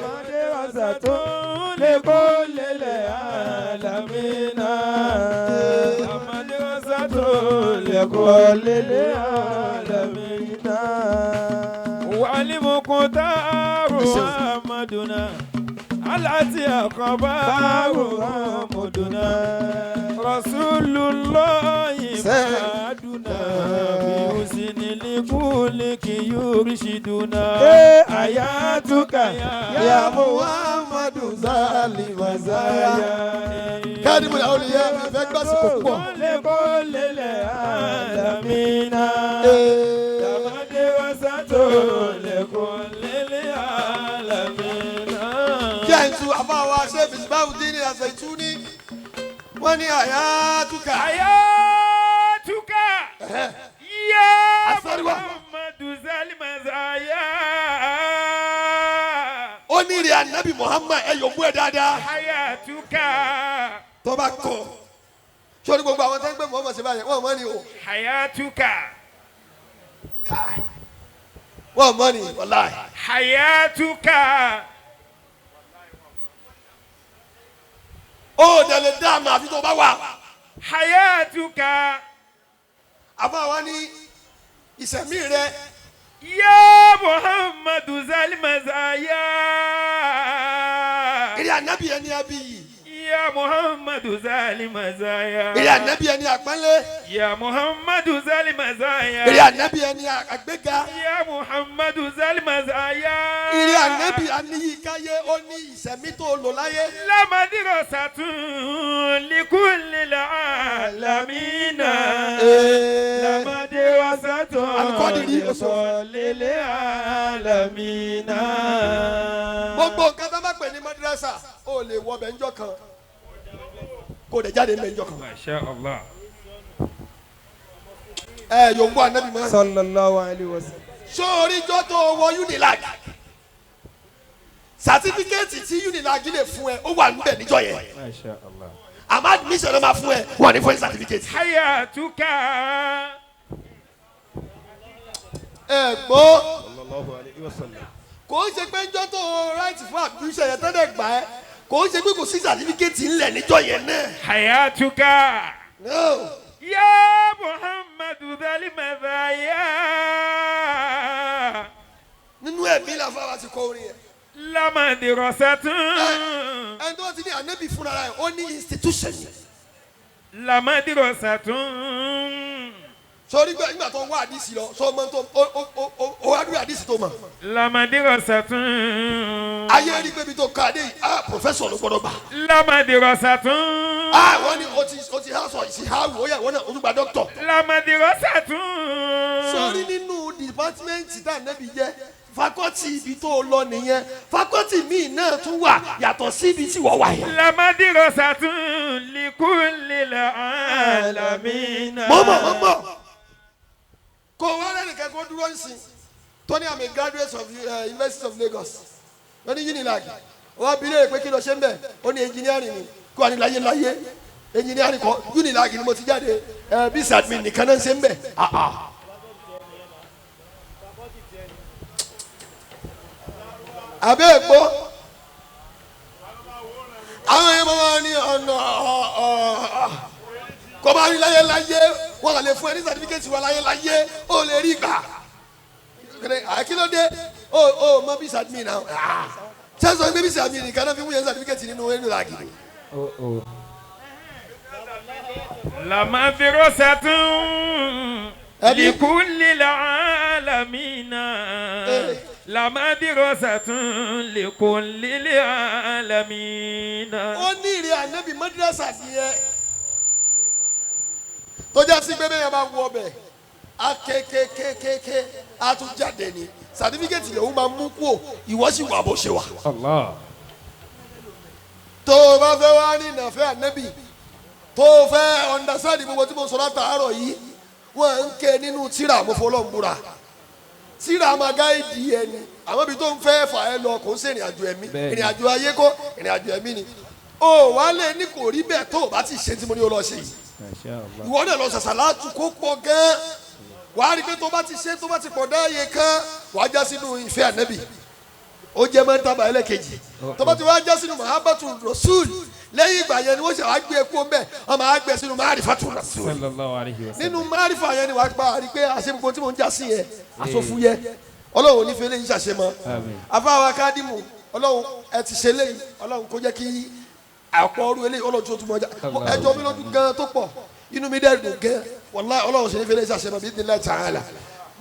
مدرسة لكل العالمين مدرسة لكل العالمين والمقتار محمدنا التي أخبار محمدنا رسول الله سعدنا بحسن لخلق يرشدنا حياتك Ya Muhammadu Salima Saya. Kádìmù làwùlíyà mi fẹ́ gbàsìkò púpọ̀. لكل العالمين مدرسة لكل العالمين Kí ẹ̀ ń tu àbá wa ṣé Misbahudeen Azeituni wọ́n ní àyàtúkà. حياتك يا Asariwa. محمد المزايا Ó ní ìrìn ànábì Muhammad ẹ yòókù ẹ dáadáa. حياتك Tó bá kọ sórí gbogbo àwọn tó ń gbé Muhammad ṣe báyẹn wọ́n mọ̀ ni o. حياتك Káì. Wọ́n mọ̀ ni wàláì. حياتك Ó dẹ̀ lè dá àmà àfi tó bá wà. حياتك Àbá wa ní ìsẹ̀mí rẹ يا محمد ذا المزايا ìrìn ànábì ẹni abiyì. يا محمد ذا المزايا Ìrìn ànábì ẹni àpọ́nlé. يا محمد ذا المزايا Ìrìn ànábì ẹni àgbéga. يا محمد ذا المزايا Ìrìn ànábì aníyíkáyé ó ní ìsẹ̀mí tó lò láyé. لمدرسة لكل العالمين لمدرسة Al-Qadiri oṣù. لكل العالمين Gbogbo nǹkan tó bá pè ní madrasa ó lè wọ ọbẹ̀ ńjọ́ kan kó dẹ̀ jáde ńbẹ̀ ńjọ́ kan. ما شاء الله Ẹ yòǹbó ànábì mọ́. Sallallahu alayhi wa sallam. Sórí ijọ́ tó wọ Unilag sàtífíkẹ́ẹ̀tì tí Unilag lè fún ẹ ó wà níbẹ̀ níjọ́ yẹn. ما شاء الله Àmọ́ admission ló máa fún ẹ wọ́n ní fún ẹ sàtífíkẹ́ẹ̀tì. حياتك Ẹ gbọ́ kò ń ṣe pé ńjọ́ tó right fún admission yẹn tẹ́lẹ̀ gbà ẹ́ kò ń ṣe pé kò sí sàtífíkẹ́ẹ̀tì ńlẹ̀ níjọ́ yẹn náà. حياتك No. يا محمد ذا المزايا Nínú ẹ̀mí la fáwọn ti kọ orin yẹn. لمدرسة Ẹni tó ti ní ànábì fúnra rẹ̀ ó ní institution ni. لمدرسة Sọrí gbẹ nígbà tó ń wá àdìsí lọ sọ ọmọ tó ó wá dúró àdìsí tó mọ̀. لمدرسة Ayé rí pé ibi tó ká dé yìí ah professor ló gbọdọ̀ gbà. لمدرسة Ah wọ́n ní o ti há sọ ìsì há wò ó yà wọ́n náà o tún gba doctor. لمدرسة Sọrí nínú dìpátímẹ́ǹtì tá ànábì jẹ́ fakọ́tì ibi tó lọ nìyẹn fakọ́tì míì náà tún wà yàtọ̀ sí ibi tí wọ́n wà yẹn. لمدرسة لكل العالمين Mọ̀mọ̀ kò wá lẹ́nìkan kó dúró nsìn Tony I'm a graduate of University of Lagos wọ́n ní Unilag wọ́n bi léèrè pé kí ló ṣe ń bẹ̀ ó ní engineering ni kó wà ní láyé láyé engineering kọ́ Unilag ni mo ti jáde ẹ bí admin nìkan náà ń ṣe ń bẹ̀ ah ah. Àbẹ́ ẹ̀gbọ́ àwọn yẹn máa ní ọ̀nà kọ́ máa ní láyé láyé wọ́n kà lè fún ẹ ní sàtífíkẹ́tì wa láyé láyé ó lè rí gbà àkílódé ó ó mọ bí sàdmì náà ṣé sọ pé bí sàdmì nìkan náà fi mú yẹn sàtífíkẹ́tì nínú ẹnu làgìrì. لمدرسة Ẹbí. لكل العالمين لمدرسة لكل العالمين Ó ní ìrìn ànábì mọ́dúrásà nìyẹn tó já sí pé bẹ́ẹ̀ bá wọ ọbẹ̀ á kékékékéké á tún jáde ní sàtífíkẹ́tì lòún máa mú kúò ìwọ sì wà bó ṣe wà. الله Tó o bá fẹ́ wá ní ìnàfẹ́ ànábì tó o fẹ́ ọ̀ndàsáàdì gbogbo tí mo sọ látàárọ̀ yìí wọ́n ń ké nínú tíra mo fọlọ́ ń búra tíra máa gáìdì ẹni àwọn ibi tó ń fẹ́ fà ẹ́ lọ kò ń ṣe ìrìn àjò ẹ̀mí ìrìn àjò ayé kọ́ ìrìn àjò ẹ̀mí ni o wà lè ní kò rí bẹ́ẹ̀ tó o bá ti ṣe tí mo ní o lọ ṣe yìí ìwọ náà lọ ṣàṣà látù kó pọ̀ gan wàá rí i pé tó bá ti ṣe tó bá ti pọ̀ dáàyè kan wàá já sínú ìfẹ́ ànábì ó jẹ́ mọ́tàbà ẹlẹ́kejì tó bá ti wá já sínú mahabbatu rasul lẹ́yìn ìgbà yẹn ni wọ́n ṣe wá gbé kú mbẹ́ wọ́n máa gbé sínú ma'rifatu rasul sallallahu alayhi wa sallam nínú márífà yẹn ni wàá gba àrí pé àṣẹ gbogbo tí mò ń já sí yẹn àsọfúyẹ ọlọ́run ò ní fi eléyìí ṣàṣe mọ́ Àmín. afáwa kádìmù ọlọ́run ẹ ti ṣe léyìí ọlọ́run kó jẹ́ kí àpọ̀ ọrú eléyìí ọlọ́run tó tún mọ́ ọjà ẹjọ́ mi lójú gan tó pọ̀ inú mi dẹ̀ dùn gan wàláhì ọlọ́run ṣe ní fi eléyìí ṣàṣe mọ́ bíi nílẹ̀ tààlà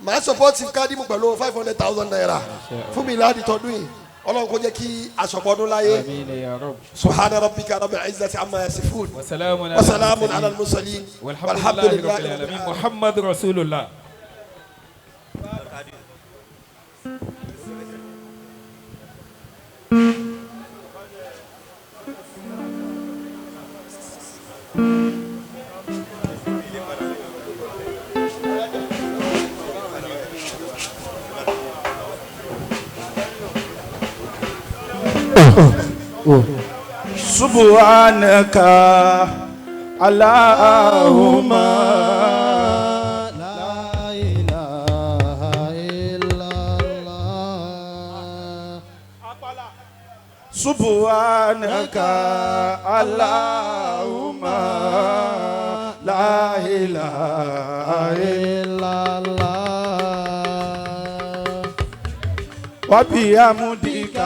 màá sọpọ́tì kádìmù pẹ̀lú 500,000 naira fún mi láti tọdún yìí ọlọ́run kó jẹ́ kí àṣọpọ̀dún láyé آمين يا رب subhana rabbika rabbil izzati amma yasifun وسلام على wa salamun المرسلين. ala al-mursalin والحمد لله رب العالمين محمد رسول الله. سبحانك اللهم لا إله إلا الله سبحانك اللهم لا إله إلا الله وبحمدك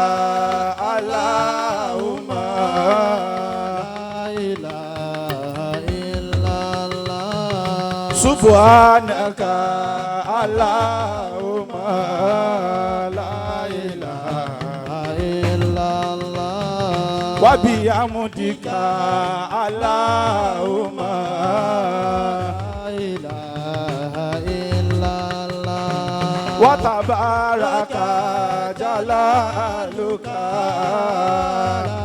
اللهم لا إله إلا الله سبحانك اللهم لا إله إلا الله وبحمدك اللهم لا إله إلا الله وتبارك جلالك لا